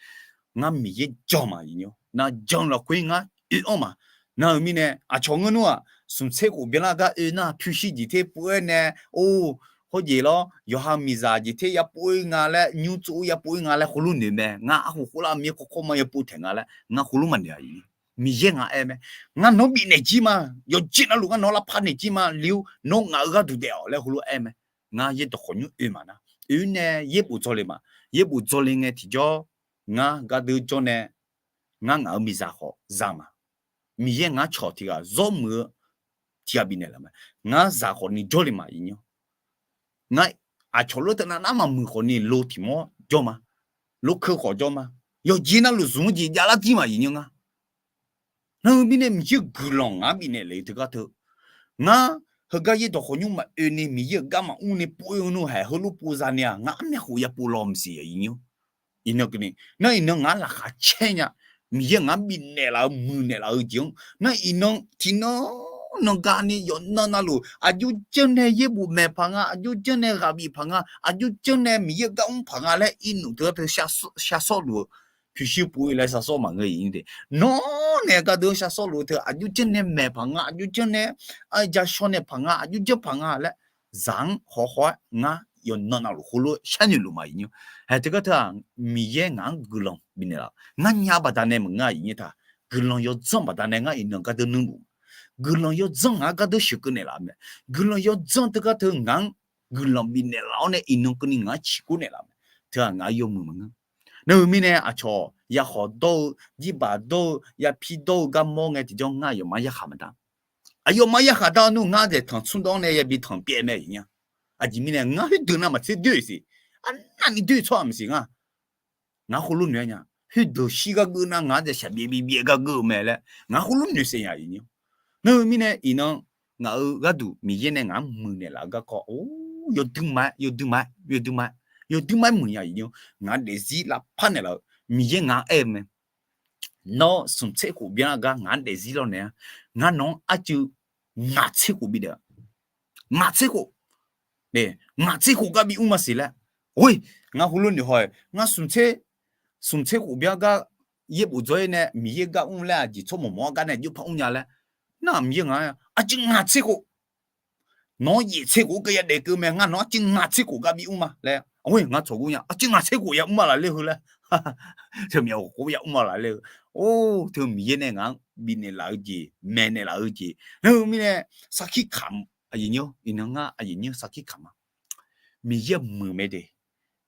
Ngar Miqyaer jan ma, aqyuif nymr. Nar jan lafkhoer ngar oe-anr ma. Nar-eu mirnae aqcawq ngeur nmr-aq, smq tser khof byanlar gar oe nar pyurshuir jeq ter pov-aer nae, or, hawjeq lawr yawqha miqzaq jeq ter yapov-ir nga laer, nymr tsov-ir yapov-ir nga laer heulof noeq mae. Ngar arhu khoerlar mir kawrkawr ma yapov taeq nga laer ngar heulof maqnoeq-a, aqyuif nymr. Miqyaer ngaq aer mae. Ngar nawq-anr bifnaeq jir ma. Yawqjeq navluf ngar nawq-anr lavpar naeq jir ma. Li-or nawr ngaq-euq gharduq daef-awq laer heulof aer mae. Ngar yaerdawq khawqnymr oe ma nar, oe nae yaerbof dzawle ma. Yaerbof dzawle ngae tiqjawr ngar gardeuv jawr nae, ngar ngaq-euq miqzaq khawf za ma. Miqyaer ngar cawq tiq ghaq zawr muiq-eu tiq ghaq bifnaeq laf mae. Ngar zaq khawfni jawrle ma, aqyuif nymr. Ngar aqcawq lof teu navnar maqmuiq khawfni lo tiq mawr jawr ma. Lokeu khawf jawr ma. Yawqjeq navluf zmq-eu jeq javlar jir ma, aqyuif nymr, ngar. Nar-eu mirnae Miqyaer-euq guiqlanq ngaq-anr bifnaeq lef-eu teugar teu, ngar heugar yaerdawq khawqnymr maqoe ni Miqyaer-euq gar maqmr ni pov-ir-eu nmr haeq heulof pov za ni-aq, ngar armyav khof yapov law maqsiq, aqyuif nymr. Iqnan keuvni nar iqnan ngaq-anr laqkhaq caer nya. Miqyaer ngaq-anr bifnaeq laf-eu muiqnaeq laf-eu jeq-anr nar iqnan tiqnan nan gani yawqnan navluf aqjox janr nae yaerbof maeq paq nga, aqjox janr nae ghaq bif paq nga, aqjox janr nae Miqyaer-euq gar mr paq nga laer irnmf teu-aer teu shar sawr luf-eu pyurshuir pov-ir laer shar sawr maqngeur, aqyuif nymr de. Nawr nae gardeuv-anr shar sawr luf-eu teu aqjox janr nae maeq paq nga, aqjox janr nae ja shawr nae paq nga, aqjox janr paq nga laer zaq-anr hawkhaw-aer ngar yawqnan navluf heulof sharnoeq luf ma, aqyuif nymr. Haeq teugar teu-aq, Miqyaer ngaq-anr guiqlanq bifnaeq laf-eu ngar nya baqdanae maqngeur, aqyuif nymr, taq guiqlanq yawdzanr baqdanae ngar iqnan gardeuv nuirluf. Guiqlanq yawdzanr ngaq-anr gardeuv sheuqkeuv naeqlaf-eu mae. Guiqlanq yawdzanr teugar teu ngaq-anr guiqlanq bifnaeq laf-awr nae iqnan keuvni ngaq-anr ciqkor naeqlaf-eu mae. Teu-aq ngaq-anr yawmuiq maqngeur. Nar-eu mirnae aqcawq yakhawq dawr-eu, jirbaq dawr-eu, yapir dawr-eu garmawr ngae tiqjawr ngar aqyawfmaf yarkhaq maqdar. Aqyawfmaf yarkhaq dar nmr ngar daeq tanqtsmr dawr-anr nae yabi tanqpyaev mae, aqyuif nymr. Aqjeq mirnae ngar khoerdeuq navmaqtser doer-iq siq. Arnavni doer-iq tsawrhaq maqsiq ngar. Ngar heulof noeq-aer nya. Khoerdeuq shir gar geuv nar ngaq-anr daeq shaqbyaev bibyaev gar geuv-eu mae laer ngaq heulof noeqsaef nya, aqyuif nymr. Nar-eu mirnae iqnan ngaq-euq gharduq Miqyaer nae ngaq-anr muiqnaeq laf-eu garkawv, or, yawdui ma-aer, yawdui ma-aer, yawdui ma-aer, yawdui ma-aer muiq nya, aqyuif nymr. Ngaq-anr daefzir lavpar naeqlaf-eu Miqyaer ngaq-anr aer-eu mae. Nawr smq tser khof byanlar gar ngaq-anr daefzir lawrnaeq-a. Ngar nawq-anr arcuiv ngaq tser khof bidaef-a. Ngaq tser khof, ngaq tser khof gar bi mr maqsiq laer. Oe, ngar heulof noeq haw-iq, ngar smq tser, smq tser khof byanlar gar yaerbof dzaw-ir nae Miqyaer gar mr laer aqjeq tsawrmawq mawf-awr gar nae jov par mr nya laer. Nar Miqyaer ngaq-anr arcuiv ngaq tser khof, nawq-anr yaef tser khof-anr keuv yadaef keuv mae, ngar nawq-anr arcuiv ngaq tser khof gar bi mr ma laer. Oe, ngar tsawq gur nya, arcuiv ngaq tser khof ya mr ma laf ler heu laer. Teu myawq khof ya mr ma laf ler heu. Or, teu Miqyaer nae ngaq-anr bifnaeq laf-eu jeq, maeqnaeq laf-eu jeq. Heu mirnae sarkir kamq, aqyuif nymr, iqnan ngar aqyuif nymr sarkir kamq ma. Miqyaer-aq muiq mae de.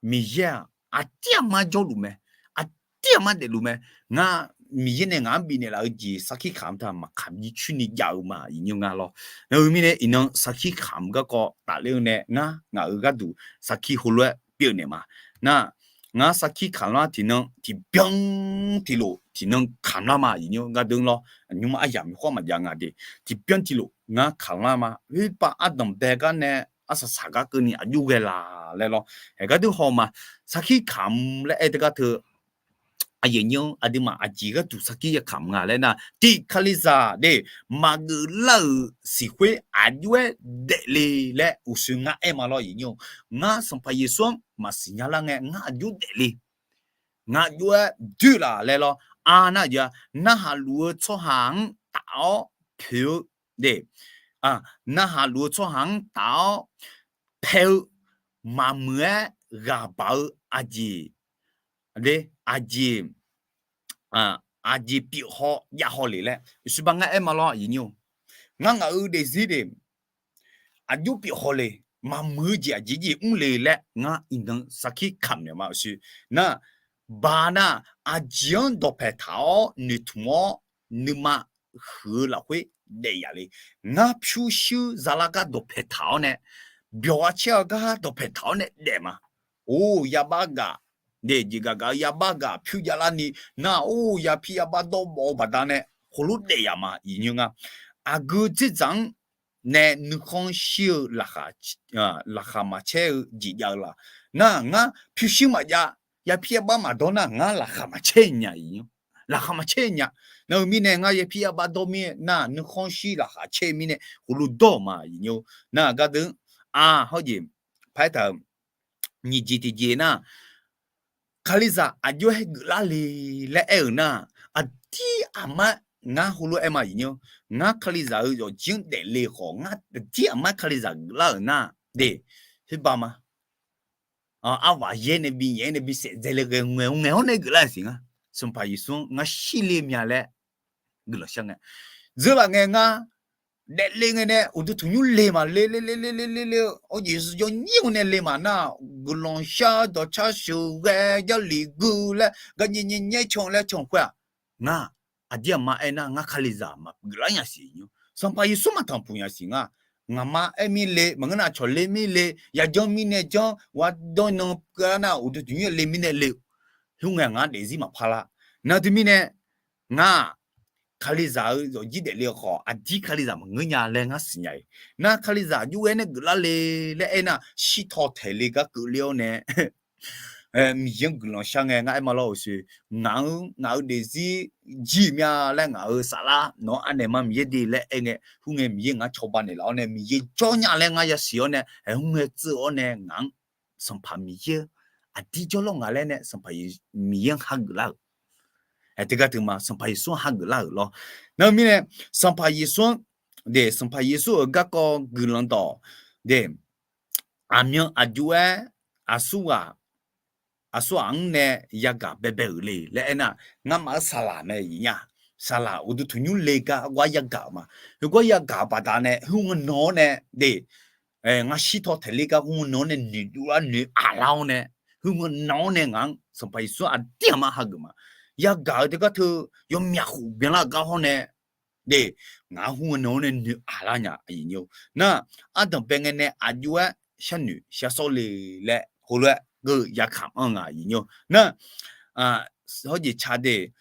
Miqyaer-aq aqdir aqmar jawrluf mae. Aqdir aqmar daefluf mae. Ngar, Miqyaer nae ngaq-anr bifnaeq laf-eu jeq sarkir kamq-anr taq maqkamq jir coer ni jav-eu ma, aqyuif nymr ngar lawr. Heu mirnae iqnan sarkir kamq garkawv tafler-eu nae ngar ngaq-euq gharduq sarkir heulof-aer pyeufnaeq ma. Nar, ngar sarkir kamq lar tiqnan tiqbyan tiqlof tiqnan kamq lar ma, aqyuif nymr ngar deuq lawr. Aqnymr aryamq khoer maqjav nga de. Tiqbyan tiqlof ngar kamq lar ma. Khoerpav ardanqbae gar nae arsaq saq gar keuvni aqjox ghae laf laer lawr. Haeq gharduq haw ma. Sarkir kamq laer aer teu gar teu, aqyuif nymr aqduimaf aqjeq gharduq sarkir ya kamq nga laer nar, tiq Kalizaq de, maqgeuf lar-euq siqkhoer aqjox-aer daefle laer uqshoe ngar aer ma lawr, aqyuif nymr. Ngar Sanqpaq Yeqsur-anr maqsiq nya lar ngae ngar aqjox daefle. Ngar aqjox-aer doer laf laer lawr. Arnar aqjeq-a, narhaq luf-eu tsawrhaq-anr taf-awr poeq-eu de. Narhaq luf-eu tsawrhaq-anr taf-awr pae-eu maqmuiq-aer ghaq baq-eu aqjeq, aqjeq, aqjeq pyeuf haw jav haw le laer uqshoe ba ngar aer ma lawr, aqyuif nymr-or. Ngar ngaq-euq daefzir de, aqjox pyeuf haw le, maqmuiq-eu jeq aqjeq jeq mr le laer ngar iqnan sarkir kamq naeq ma uqshoe. Nar, baq nar, aqjeq-anr dawqpaeq taq-awr noeqtmq-awr nuima huiq-eu lafkhoer daef yaf le. Ngar pyurshuir zalar gar dawqpaeq taq-awr nae, byawq gar caer-eu gar dawqpaeq taq-awr nae daef ma. Or, yabax gaq, jeqgaq gaq-eu yabax gaq pyur javlar ni, nar or yapir yabax dawr mawf-eu baqdanae heulof daef yaf ma, aqyuif nymr ngar. Aqgeu dzerdzaq-anr nae nuikhanr shir-eu laqkhaq maqcaer-eu jeq jav-eu laf. Nar ngar pyurshuir maqjav, yapir yabax maqdawr nar ngar laqkhaq maqcaer nya, laqkhaq maqcaer nya. Nar-eu mirnae ngar yapir yabax dawr mirnae nar nuikhanr shir laqkhaq caer-eu mirnae heulof dawr-euq ma, aqyuif nymr-or. Nar gardeuq-anr, a, hawjeq, paraer taq-euq nyiq jeq tiqjeq nar, Kalizaq aqjox-aer geuflar le laer aer-euq nar, aqdir aqmar ngar heulof-aer ma, aqyuif nymr. Ngar Kalizaq-euq yawqjeq-anr daefle khawf ngar aqdir aqmar Kalizaq geuflar-euq nar, de, khoerba ma. Arvaq yaer nae bi nyaef-aer nae bi saef dzae le ghae ngae, ngaeq-awr nae geuflar-euq siq ngar. Sanqpaq Yeqsur-anr ngar shir le mya laer guiqlanq shar ngae. Dzeur laf ngae ngar daefle ngae nae uqduq tanqnymr le ma le le le le le le le-eu, Yeqsur jawr nyir-eu nae le ma nar, guiqlanq shar dawqcar sheuqghae Jarlif gui laer garnyae nyae nyaer can laer can khoer-aq, ngar aqdir aqma aernar ngar Kalizaq maqgeuflar nya siq nymr. Sanqpaq Yeqsur maqtanq puq nya siq ngar. Ngaqma aer mir le, maqngeur nar cawq le mir le, yajanr mirnae janr, ghar dawr nan keuv-ar nar uqduq tanqnymr le mirnae le-eu, khoerngae ngar daefzir maqpar lar. Nar teumirnae ngar-aq, Kalizaq-euq yawqjir daefle-eu khawf aqdir Kalizaq maqngeur nya laer ngar siqnya-iq. Nar Kalizaq aqjox-aer nae geuflar le laer aernar shirtaw taeq le gar keuvle-awr nae Miqyaer-anr guiqlanq shar ngae ngar aer ma lawr-euq siq. Ngaq-anr ngaq-euq daefzir jir mya laer ngaq-euq saflar nawq-anr anaeq ma Miqyaer de laer aer ngae, khoerngae Miqyaer ngaq-anr cawba naeqlaf-awr nae Miqyaer jawr nya laer ngar yasiq-awr nae, khoerngae tsuif-awr nae ngaq-anr Sanqpaq Miqyaer aqdir jawrlawr nga laer nae Sanqpaq Miqyaer-anr hageuf lar-euq. Teugar teu ma Sanqpaq Yeqsur-anr hageuf lar-euq lawr. Nar-eu mirnae Sanqpaq Yeqsur-anr, de, Sanqpaq Yeqsur-euq garkawv guiqlanq dawq, de, aqmyan aqjox-aer aqsur ghaq, aqsur ghaq-anr nae yagaq baebae-euq le laer aernar, ngamaf-euq saqlaq mae iq nya. Saqlaq uqduq tanqnymr le gar ghar yagaq-euq ma. Heugar yagaq-euq baqdanae khoerngae nan-awr nae, de, ngar shirtaw taeq le gar khoerngae nan-awr nae noeqdov lar noeq aqlar-awr nae, khoerngae nan-awr nae ngaq-anr Sanqpaq Yeqsur aqdir aqma hageuf ma. Yagaq-eu teugar teu yawmyaq khof byanlar-eu gar hawr nae, de, ngaq-anr khoerngae nan-awr nae noeq aqlar nya. Nar, ardanqbae ngae nae aqjox-aer sharnoeq shar sawr le laer heulof-aer geuv ya kamq-anr nga. Nar, hawjeq ca de,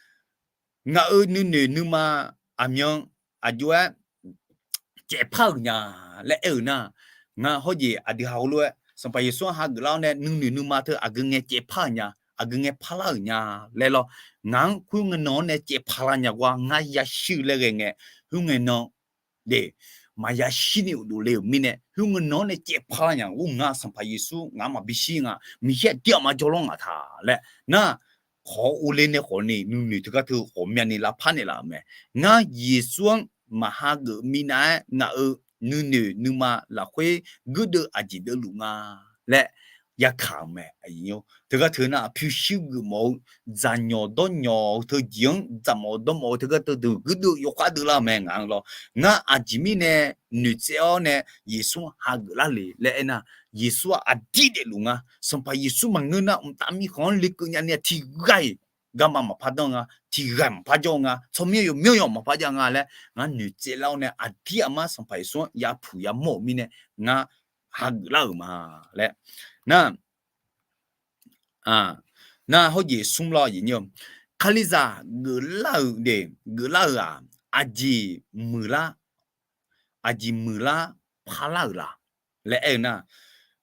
ngaq-euq nuinoeq nuima aqmyan aqjox-aer caevpar-euq nya laer aer-euq nar, ngar hawjeq aqdui ha heulof-aer Sanqpaq Yeqsur-anr hageuf lar-awr nae nuinoeq nuima teu aqgeu ngae caevpar-euq nya, aqgeu ngae parlar-euq nya laer lawr. Ngaq-anr khoerngae nan-awr nae caevpar lar nya gar ngar yashir laer ghae ngae, khoerngae nan, de, maqya shir ni uqduq le-euq mirnae khoerngae nan-awr nae caevpar lar nya ghar ngar Sanqpaq Yeqsur ngaq-anr maqbi shir nga, Miqyaer aqdir aqma jawrlawr ngaq taq laer nar, khawf-eu le nae khawf ni nuinoeq teugar teu ghawqmyani lavpar naeqlaf-euq mae. Ngar Yeqsur-anr maqhageuf minav-aer ngaq-euq nuinoeq nuima lafkhoer guirdeuv aqjeq deuvluf nga laer yakaq-euq mae. Teugar teu nar, pyurshuir geufmawf-eu, dzaqnyawq dawrnyawq-eu teujeq-anr dzaqmawf dawrmawf-eu teugar teu deuq guirdeuv yawkhav deuv lar-eu mae ngaq-anr lawr. Ngar aqjeq mirnae noeqtsaev-awr nae Yeqsur-anr hageuf lar le laer aernar, Yeqsur-aq aqdir daefluf nga. Sanqpaq Yeqsur maqngeur nar, mqtav mirkhanq-anr lekeuv nyani-a tiqghaq-iq garma maqpar danr nga, tiqghaq-iq maqpar jawr nga, tsawrmyanr yawmyanr yawq maqpar jav nga laer ngar noeqtsaev lar-awr nae, aqdir aqmar Sanqpaq Yeqsur-anr yapuq yamof-euq mirnae ngar hageuf lar-euq ma laer. Nar, nar hawjeq smr lawr aqyuif nyir-eu, Kalizaq geuflar-euq de, geuflar-euq-aq, aqjeq muiqlar, aqjeq muiqlar parlar-euq la laer aer-eu nar,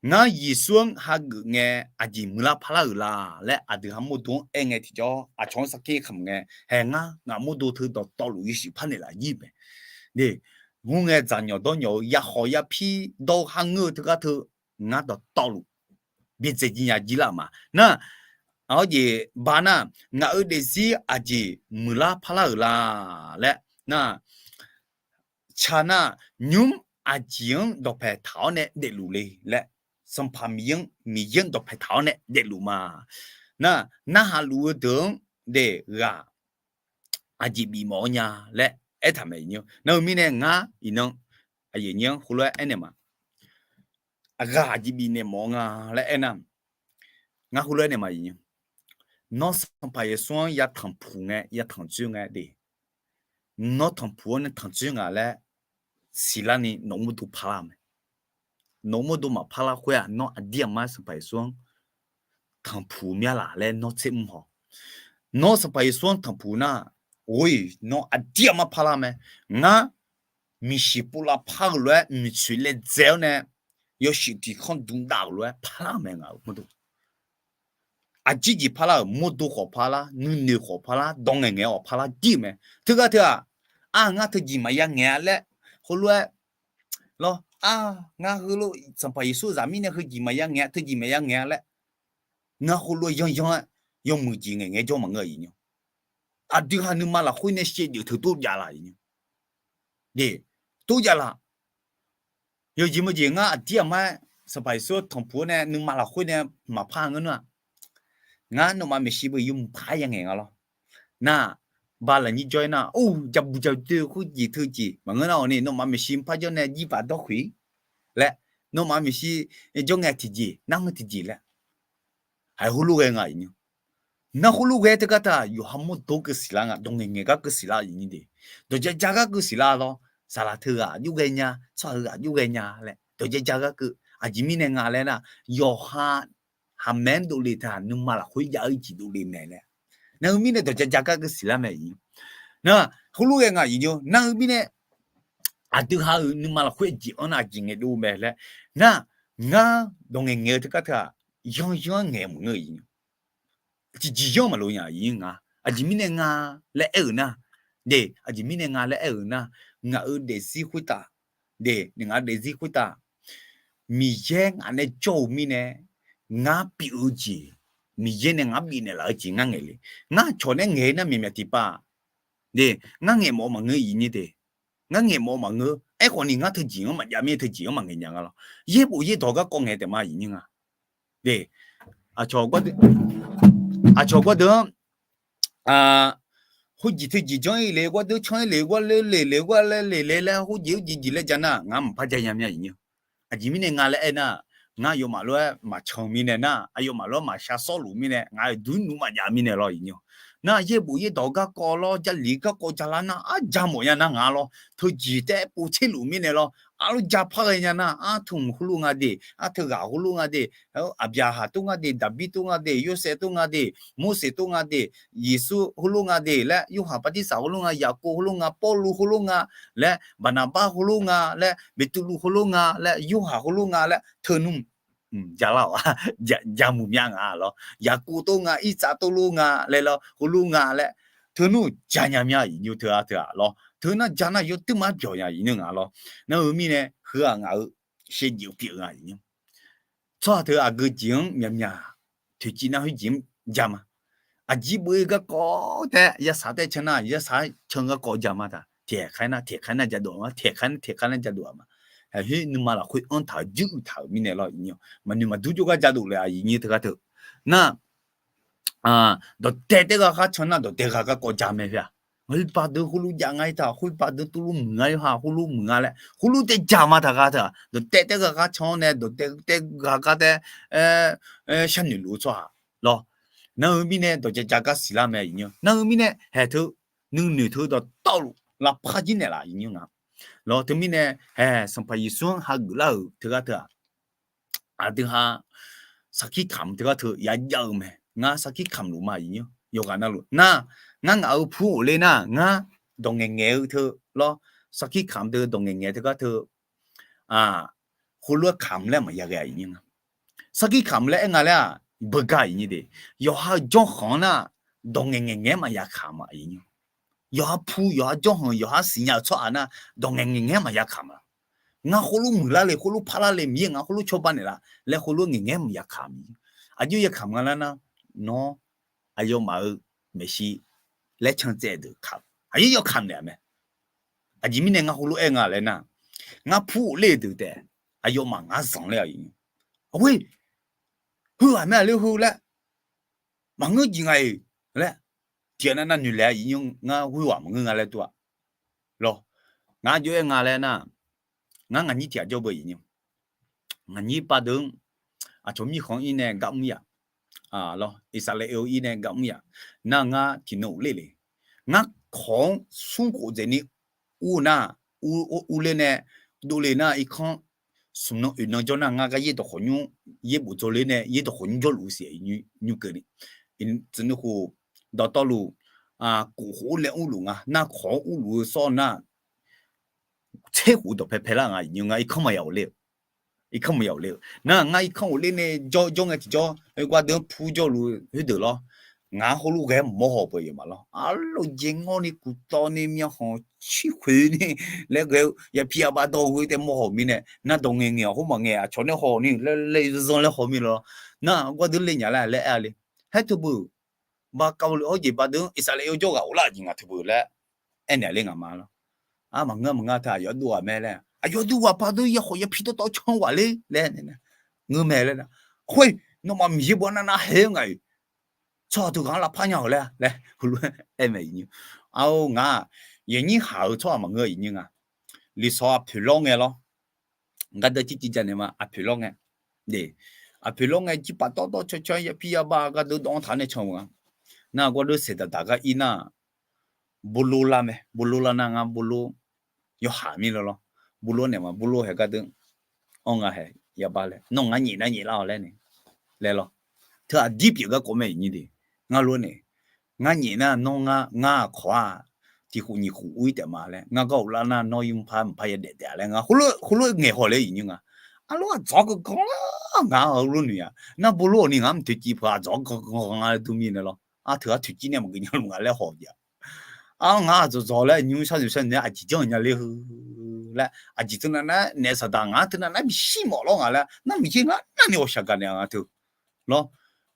ngar Yeqsur-anr hageuf ngae aqjeq muiqlar parlar-euq la laer aqdui ha mawrdo-anr aer ngae tiqjawr aqcawq-anr sarkir kamq ngae, hae ngar ngaq mawrdo teu dawqtawvluf yawshuif par naeqlaf jir mae. Ngar ngae dzaqnyawq dawrnyawq-eu yakhawf yapir dawr-eu kharngeur-eu teugar teu ngar dawqtawvluf byaerdzae jir nya jir lar-euq ma. Nar, aqjeq ba nar, ngaq-euq daefzir aqjeq muiqlar parlar-euq la laer nar, Tsaq nar, nymr aqjeq-anr dawqpae taq-awr nae daefluf le laer, Sanqpaq Miqyaer-anr, Miqyaer-anr dawqpae taq-awr nae daefluf ma. Nar, narhaq luf-eu deuq-anr daef ghaq aqjeq bifmawf-eu nya laer aertaq mae. Nar-eu mirnae ngar iqnan aqyuif nyir-anr heulof-aer aernaeq ma. Ghaq aqjeq bifnaeq mawf-eu nga laer aernar, ngar heulof-aer naeq ma. Nawr Sanqpaq Yeqsur-anr ya tanqpuq ngae, ya tanqtsoer ngae de, nawr tanqpuq-awr nae tanqtsoer nga laer siqlar ni nawq-eu mawrdo parlar mae. Nawq-eu mawrdo maqparlar khoer-aq, nawr aqdir aqmar Sanqpaq Yeqsur-anr tanqpuq myanr laf laer nawr tser mr haw. Nawr Sanqpaq Yeqsur-anr tanqpuq nar, ghoe, nawr aqdir aqmar parlar mae. Ngar miqsiq pov lavpar-euq lof-aer miqtsoeq laedzae-awr nae yawshuif tiq khanr duq dav-euq lof-aer parlar mae ngaq-euq mawrdo. Aqjir jeq parlar-euq, mawrdo khawf parlar, nuinoeq khawf parlar, dawq ngaeqngaeq-awr parlar jir-eu mae. Teugar teu-aq, a, ngar teujeq maqya ngaeq-a laer heulof-aer lawr, a, ngar heulof Sanqpaq Yeqsur zaq mirnae heujeq maqya ngaeq-a, teujeq maqya ngaeq-a laer ngar heulof-aer yanryanr-aer yawmuiq jeq ngaeqngaeq jawr maqngeur aqyuif nyir. Aqdui ha nuima lafkhoer nae shaevdzeuf teu tov jav laf aqyuif nyir. De, tov jav laf. Yawqjeq meujeq ngar aqdir aqmar-aer Sanqpaq Yeqsur tanqpuq-awr nae nuima lafkhoer nae maqpar ngeur nar-aq, ngar nawmaf maeqshi beu yawmuiq paq-aer ya ngaeq nga lawr. Nar, ba lafnyir jawr-aer nar, or, jabu jadoe khoerjeq teujeq maqngeur nar-awq ni, nawmaf maeqshi par jawr nae jirbaq dawrkhoeq laer, nawmaf maeqshi jawr ngae tiqjeq, nar heu tiqjeq laer, haiq heulof ghae nga aqyuif nyir. Nar heulof ghae teugar teu-aq, yawqha mawrdo keuv siqlar nga, dawq ngaeqngaeq gar keuv siqlar aqyuif nyir de. Dawqjae ja gar keuv siqlar lawr, saqlaq teughaq jov ghae nya, tsawrhaq heughaq jov ghae nya laer dawqjae ja gar keuv. Aqjeq mirnae nga laer nar, yawqha haqmae-anr dovle teu-aq, nuima lafkhoer jav-eu jeq dovle mae laer. Nar heu mirnae dawqjae ja gar keuv siqlar mae aqyuif nyir. Nar heulof ghae nga aqyuif nyir, nar heu mirnae aqdui ha-euq nuima lafkhoer jeq-anr nar aqjeq ngaeqdov mae laer. Nar, ngar dawq ngaeqngaeq-eu teugar teu-aq, yanryanr-aer ngaeq maqngeur aqyuif nyir. Tiqjeq yanr maqlof nya aqyuif nyir nga. Aqjeq mirnae nga laer aer-euq nar, de, aqjeq mirnae nga laer aer-euq nar, ngaq-euq daefzir khoertav, de, ngaq-euq daefzir khoertav, Miqyaer ngaq nae jawr-eu mirnae, ngar pyeuf-eu jeq, Miqyaer nae ngar bifnaeq laf-eu jeq ngar ngaeq le. Ngar cawq nae ngaeq nar myaqmyaq tiqpav, de, ngar ngaeq mawf-eu maqngeur aqyuif nyir de. Ngar ngaeq mawf-eu maqngeur. Aerkhawf ni ngar teujeq-anr maqjav mir-a, teujeq-anr maqngaeq nya nga lawr. Yaerbof yaerdawq garkawv ngaeq taef ma aqyuif nyir nga. De, aqcawq gawr deuq-anr, khoerjeq teujeq janr-ir le, gawrdeuv canr-ir le, gawrler le le, gawrler le le laer, khoerjeq khoerjeq jeq laer ja nar, ngar maqpar ja nya mir-a aqyuif nyir. Aqjeq mirnae nga laer aernar, ngar aqyawfmaf lof-aer maqcan mirnae nar, aqyawfmaf lof-aer maqshar sawrluf mirnae, ngaq-euq duq nuv maqjav mirnae lawr aqyuif nyir. Nar yaerbof yaerdawq garkawv lawr, Jarlif garkawv ja lar nar, arja mawf nya nar nga lawr. Teujeq taef-aer povtser luf mirnae lawr. Arluf ja par ghae nya nar, artmq heulof nga de, arteughaq heulof nga de, Aqbyaqhaq tov nga de, Daqbir tov nga de, Yorsaev tov nga de, Morseq tov nga de, Yeqsur heulof nga de laer, Yorhaq Bartirsaq heulof nga, Yaqkov heulof nga, Pawrluv heulof nga laer, Baqnaqbar heulof nga laer, Beqtuvluv heulof nga laer, Yorhaq heulof nga laer, teunmr jalar-awq, ja muiq mya nga lawr. Yaqkov tov nga, Irtsav tov lof nga laer lawr, heulof nga laer, teunmr ja nya mya aqyuif nyir teu-a teu-aq lawr. Teu nar ja nar yawduir mar byawq nya aqyuif nyir nga lawr. Nar-eu mirnae heu-aq ngaq-euq shaevdzeuf pyeuf nga aqyuif nyir. Tsawrhaq teu aqgeu jeq-anr myaqmyaq toeqciv nar khoerjeq-anr ja ma. Aqjir beu-ir garkawv taef-aer yasaq taef-aer can nar, yasaq-aer can garkawv ja ma taq. Taeq khaer nar taeq khaer nar ja dov-a ma, taeq khaer nar taeq khaer nar ja dov-a ma. Haeqhoer nuima lafkhoer anr taq-euq juiruiq taq-euq mirnae lawr, iqnyir-awq. Maqnoeq maqdur jawrgar ja dov le-a, iqnyir teugar teu. Nar, dawqdae taef-aer gha gar can nar, dawqdae gha garkawv ja mae khoer-aq. Khoer baqdeuq khoerlof jav nga-ir taq, khoer baqdeuq tuvlof muiq nga-ir ha, khoerlof muiq nga laer, khoerlof taef jaq ma taq gha teu-aq, dawqdae taef-aer gha gar can-awr nae, dawqdae taef-aer gha gar taef-aer, sharnoeq luf-eu tsawrhaq lawr. Nar-eu mirnae dawqjav jav gar siqlar mae, iqnyir-awq. Nar-eu mirnae haeq teu, nuinoeq teu dawqtawvluf lavpar jir naeqlaf, iqnyir nga lawr. Teumirnae haeq Sanqpaq Yeqsur-anr hageuf lar-euq teugar teu-aq, aqdui ha sarkir kamq teugar teu yajav-eu mae. Ngar sarkir kamq luf ma, iqnyir-awq. Yawqghaq navluf nar, ngar ngaq-euq pur-awq le nar, ngar dawq ngaeqngaeq-eu teu lawr, sarkir kamq teu dawq ngaeqngaeq teugar teu, khoerlof-aer kamq laer maqya ghae-a, iqnyir nga. Sarkir kamq laer aer nga laer-aq, beugar, iqnyir de. Yawqha-euq jawrkhanq-anr nar, dawq ngaeqngaeq ngaeq-aer maqya kamq-a, iqnyir. Yawqha pu, yawqha jawrkhanq, yawqha siqnya-euq tsawrhaq nar, dawq ngaeqngaeq ngaeq-aer maqya kamq-a. Ngar khoerlof muiqlar le, khoerlof parlar le, Miqyaer ngaq khoerlof cawba naeqlaf laer khoerlof ngaeqngaeq-aer maqya kamq-a. Aqjox ya kamq nga lar nar, nawr aqyawfmaf-euq maeqshi laer can tsaev deuq kamq, aqyawf yawkamq naeq-a mae. Aqjeq mirnae ngar khoerlof aer nga laer nar, ngar pur-awq le deuq taef, aqyawfmaf ngar zanqler-a, iqnyir. Aqghoer, heu-aq mae-aq ler heu laer, maqngeur jeq nga-iq laer, tiqghaq nav nav noeq laeq-a, iqnyir. Ngar ghoer-aq maqngeur nga laer tov-aq lawr. Ngar jov-aer nga laer nar, ngar ngaqnyir tiq ghaq jawr beu, iqnyir. Ngaqnyir baqdeuq-anr aqcawq mirkhanq-ir nae gar mr yaf lawr, Irsaqlaeq-eu ir nae gar mr yaf. Nar ngar tiqnan uqler le. Ngar kawq-anr smr khof dzaeqni ur nar, urler nae dovle nar, irkanr smq nan oeq nan jawr nar, ngar gar yaerdawq khawqnymr, yaerbof dzawler nae yaerdawq khawqnymr jawrluf-eu siq, nymr keuvni. Tsuif nuikhof dawqtawvluf, kof khof-awr laer urluf nga. Nar kawq-anr urluf-eu sawr nar, tser khof dawqpae paelar nga, iqnyir nga. Irkanr maqya ghofler-eu, irkanr maqya ghofler-eu. Nar ngar irkanr ghofler nae jawr jawr ngae tiqjawr, gardeuv-anr pur jawrluf khoerdeuq lawr, ngaq-anr heulof ghae-aer mawr haw beu-eu ma lawr. Arlawq jaev ngawr ni kuftawv ni myavkhanq cirkhoeq ni laer ghae-eu yapi yaba dawq ghoe taef mawr haw mirnae, nar dawq ngaeqngaeq-awq khoer maqngaeq, aqcawq nae haw ni laer laer zanr laer haw mir lawr. Nar gardeuv le nya laer laer aer-a le. Haer teu beu, baqkawv le-awr jeq baqdeuv-anr Irsaqlaeq yawjawr ghaq ghoflar-euq jeq ngaq teu beu laer aernaeq le ngaq ma lawr. Ar maqngeur maqnga teu aqyawf dur ghaq mae laer, aqyawf dur ghaq baqdeuv yakhawf yapi tawv tawv can ghaq ler laer ngeur mae laer. Khoer, nawmaf Miqyaer bu arnav nav hae-eu ngaq-iq, tsawrhaq teughaq-anr lavpar nya-euq laer laer heulof-aer aer mae, iqnyir. Ar-or ngaq, yaqnyir haq-eu tsawrhaq maqngeur, iqnyir nga. Liqsawq aqpoeq lawr ngae lawr, gardeuv civ civ ja naeq ma, aqpoeq lawr ngae. Aqpoeq lawr ngae, jirpaf tawv tawv can can yapi yaba gardeuv dawv-anr taq-anr nae can-eu nga. Nar gardeuv saeqdaq daq gar ir nar, bolor lar mae, bolor lar nar ngar bolor yawhaq mir lawr lawr. Bolor naeq ma, bolor hae gardeuv-anr nga hae yaba laer, nawr ngar nyaef nar nyaef lar-awq laer nae laer lawr. Teu aqdir pyeuf garkawv mae, iqnyir de. Ngar lof-aer nae, ngar nyaef nar nawr ngar, ngar aqkawq-aq tiq khof nyiq khof ur-ir taef ma laer, ngar gar ghoflar nar nawr yawmuiq par mqpar yadaef taef-a laer ngar khoerlof ngaeq haw le, iqnyir nga. Arlawr aqdzawq-anr gangan lar ngaq-anr heulof noeq-a. Nar bolor-awq ni ngaq-anr mq toeqciv peuq aqdzawq-anr gangan laer dur mirnae lawr. Ar teughaq toeqciv nae maqgeuf nya luf nga laer haw-eu jeq-a. Ar ngaq aqdzawq dzawq laer nymr sharnoeq sharnoeq-aer aqjeq janr nya ler heu laer, aqjeq teunav nar naef saqdaq ngaq-anr teunav nar bishir mawf lawr ngaq laer, nar Miqyaer ngar navni ghawqshaq gaq naeq-a nga teu lawr.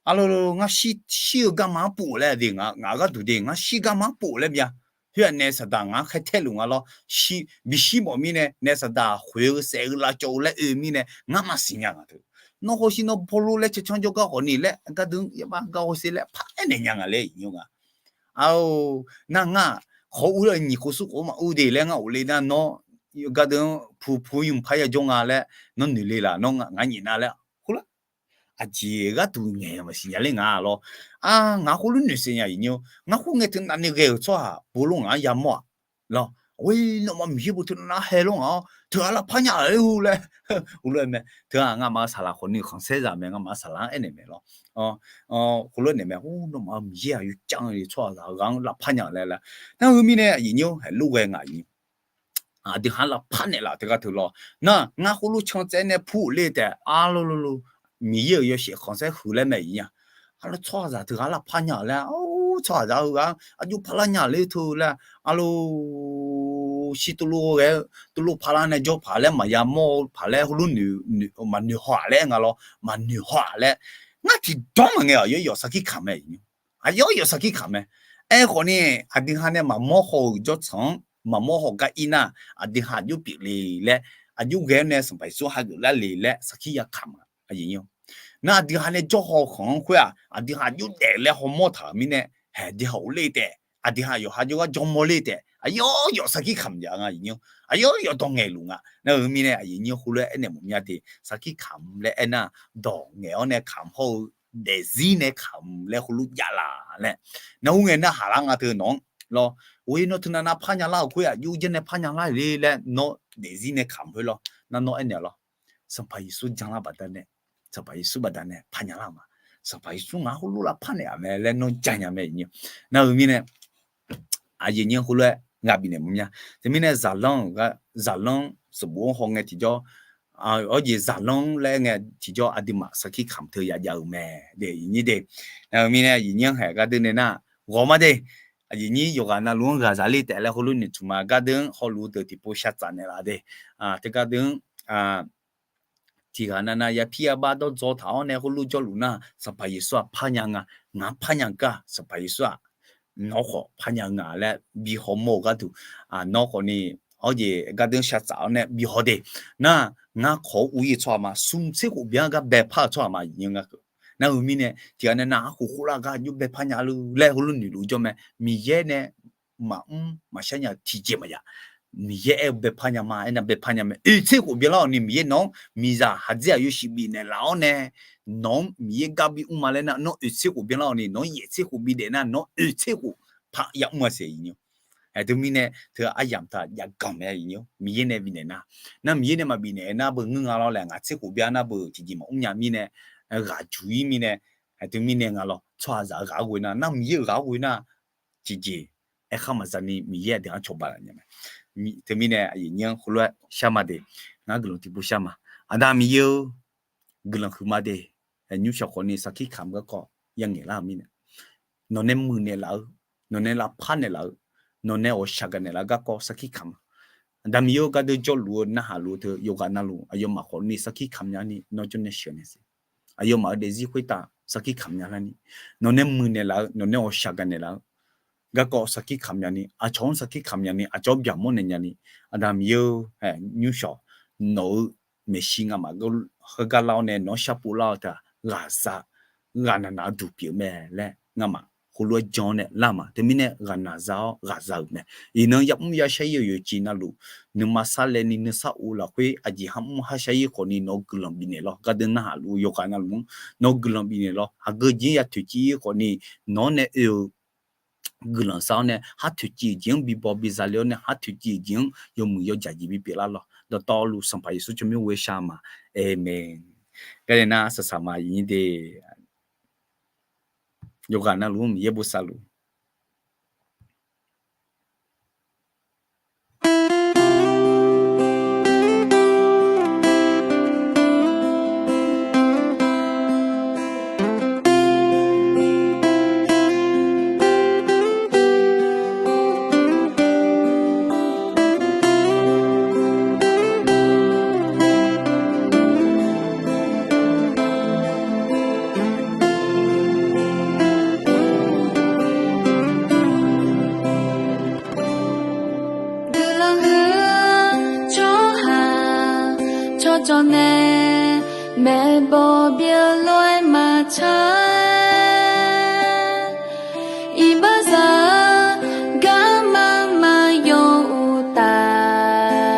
Arlawr ngar shir-eu garma-anr pov laer de, ngaq gharduq de ngar shir garma-anr pov laer mya. Khoer-aq naef saqdaq ngaq-anr khaer tae luf nga lawr. Bishir mawf mirnae naef saqdaq khoeq-eu saef-eu lavcawv-eu laer oe mirnae ngar maqsiq nya nga teu. Nawr hawshi nawr bolor laer cancanr jawrgar khawf ni laer gardeuv-anr yaba gar hawsher laer paraer naeq nya nga laer iqnyir nga. Ar-or, nar ngar khawf ur-eu nyiq khof smr khof maqur de laer ngar ghofle nar nawr gardeuv-anr pu pu yawmuiq par yajawr nga laer nawr noeq le laf, nawr ngar nyaef nar laer khoerlar. Aqjeq gharduq ngaeq maqsiq nya ler nga lawr. Ar ngaq khoerlof noeqsiq nya, iqnyir. Ngar khoerngae teunav ni ghae-euq tsawrhaq bolor ngaq-anr yamawr-aq lawr. Oe, nawmaf Miqyaer bu teunav nar hae lawr ngaq-awr teughaq lavpar nya-a ler-eu laer heulof-aer mae. Teughaq ngamaf-euq saqlaq khawf ni khanqsaer zaq mae, ngamaf-euq saqlaq-anr aernaeq mae lawr. Khoerlof naeq mae, nawmaf-euq Miqyaer-aq yawcav-eu tsawrhaqzaq ghaq-anr lavpar nya-euq laer laer. Nar heu mirnae aqyuif nyir-or, haeq lof ghae ngaq-iq aqdui ha lavpar naeqlaf teugar teu lawr. Nar ngar khoerlof can tsaev nae pur-euq ler taef, arlawr lawr lawr, Miqyaer-euq yawshaef khanqsaer huiq laer mae iqnya. Arlawr tsawrhaqzaq teughaq lavpar nya-euq laer, tsawrhaqzaq heughaq-anr aqjox paqlar nya ler teu laer, arlawr shir tuvlov ghae-eu tuvlov paqlar nae jawr paq laer maqya mawr-eu paq laer heulof noeq maqnoeq haw-aq laer nga lawr, maqnoeq haw-aq laer. Ngar tiqdawr maqngae-awq, yawr yawf sarkir kamq mae. Aqyawf yawf sarkir kamq mae. Aerkhawf ni, aqdui ha nae maqmawr haw-euq jawrtsanq-anr maqmawr haw gar ir nar, aqdui ha aqjox pyeufle laer aqjox ghae-awr nae Sanqpaq Yeqsur hageuf lar le laer sarkir ya kamq-a. Nar aqdui ha nae jawr haw khanq-anr khoer-aq, aqdui ha aqjox daef laer hawmawr taq-euq mirnae, haeq dui ha ghofler taef, aqdui ha yawqha jawrgar jawrmawr ler taef, aqyawf yawf sarkir kamq jav nga aqyuif nyir-anr, aqyawf yawf dawq ngaeqluf nga. Nar-euq mirnae aqyuif nyir khoerlof-aer aernaeq mawf mya de, sarkir kamq laer aernar, dawq ngaeq-awr nae kamq hawr-eu daefzir nae kamq laer heulof javlaf laer. Nar khoerngae narhaq lar nga teu nawq-anr lawr, oe nawr teunav nav parnya lar-euq khoer-aq, yur janr nae parnya lar le laer nawr daefzir nae kamq khoer lawr. Nar nawr aernaeq-awq lawr, Sanqpaq Yeqsur janlar baqdanae, Sanqpaq Yeqsur baqdanae parnya lar-euq ma. Sanqpaq Yeqsur ngaq-anr heulof lavpar naeq-aq mae laer nawr janya mae aqyuif nyir. Nar-euq mirnae aqyuif nyir khoerlof-aer ngaq bifnaeq mawf mya. Teumirnae zaqlanr-euq gar, zaqlanr sanqbof-anr hawngae tiqjawr, awr jeq zaqlanr laer ngae tiqjawr aqduimaf sarkir kamq teu yajav-euq mae de aqyuif nyir de. Nar-euq mirnae aqyuif nyir-anr haeq gardeuv nae nar, ghawq ma de. Aqyuif nyir yawqghaq navluf-anr ghaqzaq ler taef laer heulof noeqtmq ma gardeuv-anr hawluf-eu deuq tiqpov shar tsaf naeqlaf de. Teu gardeuv-anr tiqghaq navnav yapir yabax dawrdzaw taq-awr nae heulof jawrluf nar, Sanqpaq Yeqsur-aq parnya nga. Ngaq-anr parnya gar Sanqpaq Yeqsur-aq, nawr khawf parnya nga laer bi hawmawr-eu gharduq, nawr khawfni, awr jeq gardeuv-anr shar tsaf-awr nae bi haw de. Nar, ngar khawf-awr uiq-ir-eu tsawrhaq ma, smq tser khof byan-anr gar baepar-eu tsawrhaq ma aqyuif nyir ngar keuv. Nar-euq mirnae tiqghaq navnav arkhof khoflar gar aqjox baepar nya le laer heulof noeqluf jawr mae. Miqyaer nae maqmr maqshar nya-eu tiqjeq maqya. Miqyaer aer-eu baepar nya ma, aernar baepar nya mae. Oeq tser khof byanlar-awq ni Miqyaer nawq-anr miqzaq haqdzer aqyawshuif bifnaeq laf-awr nae, nawq-anr Miqyaer gar bimr ma laer nar, nawr oeq tser khof byanlar-awq ni nawq-anr yaef tser khof bidaef nar, nawr oeq tser khof par yamr-a siq aqyuif nyir. Teumirnae teu aryamq taq jav ganq mae aqyuif nyir, Miqyaer nae bifnaeq nar. Nar Miqyaer nae maqbifnaeq nar beu ngeur nga lawr laer ngaq tser khof byan nar beu tiqjeq maqmr nya mirnae, ghaq juq-ir mirnae, teumirnae nga lawr tsawrhaqzaq-eu ghaq-anr ghoe nar, nar Miqyaer-euq ghaq-anr ghoe nar, tiqjeq aerkhar maqza ni Miqyaer aqdui-anr cawba laf nya mae. Teumirnae aqyuif nyir-anr khoerlof-aer shar ma de, ngar guiqlanq tiqpov shar ma. Aqda Miqyaer-or, guiqlanq huiqma de. Nymrshawq khawfni sarkir kamq garkawv yangaeq lar-euq mirnae, nawqnae muiqnaeq laf-eu, nawqnae lavpar naeqlaf-eu, nawqnae ghawqshaq gaqnaeq laf-eu garkawv sarkir kamq ma. Aqda Miqyaer-or, gardeuv jawrluf-eu narhaq luf-eu teu yawqghaq navluf aqyawfmaf khawfni sarkir kamq nya ni nawr jawrnae sheuq nae siq. Aqyawfmaf-euq daefzir khoertav sarkir kamq nya larni, nawqnae muiqnaeq laf-eu, nawqnae ghawqshaq gaqnaeq laf-eu garkawv sarkir kamq nya ni, aqcawq-anr sarkir kamq nya ni, aqcawq-anr byaqmawr naeq nya ni, Aqda Miqyaer-or, nymrshawq nawq-eu maeqshi ngamaf heugar lar-awr nae nawq-anr sharpov lar-eu teu-aq, ghaqza ghaqnaq naq-eu duq pyeuf-eu mae laer ngamaf heulof-aer jan-awr nae lar ma. Teumirnae ghaqnaq za-awr ghaqza-euq mae. Iqnan yamr yashar-ir-euq yawqjeq navluf, nuima sarlaevni nuisar of lafkhoer aqjeq hamr harshar-ir khawfni nawq-eu guiqlanq bifnaeq lawr. Gardeuv narhaq luf-eu yawqghaq navluf-anr nawq-eu guiqlanq bifnaeq lawr. Aqgeu jeq-anr ya toeqciv-ir khawfni nawq-anr nae oe-eu guiqlanq sar-awr nae har toeqciv-eu jeq-anr bibaw biza le-awr nae har toeqciv-eu jeq-anr yawmuiq yawjaq jeq bipyeuf lar lawr. Dawqtawvluf Sanqpaq Yeqsur tsawrmyanr ghoe shar ma. Aqmeq. Gardeuv nar saqsaq ma aqyuif nyir de. Yawqghaq navluf-anr Miqyaer bosav luf Guiqlanq huiq-eu tsawrhaq tsawrcawv nae maeqbawq byeuf lof-aer maqtsaq-aer, iqbaxzaq-eu garma maqyaw uqtaf,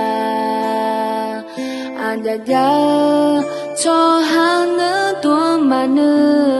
aqjaf jav-eu tsawrhaq nuir dov-anr maqnuir.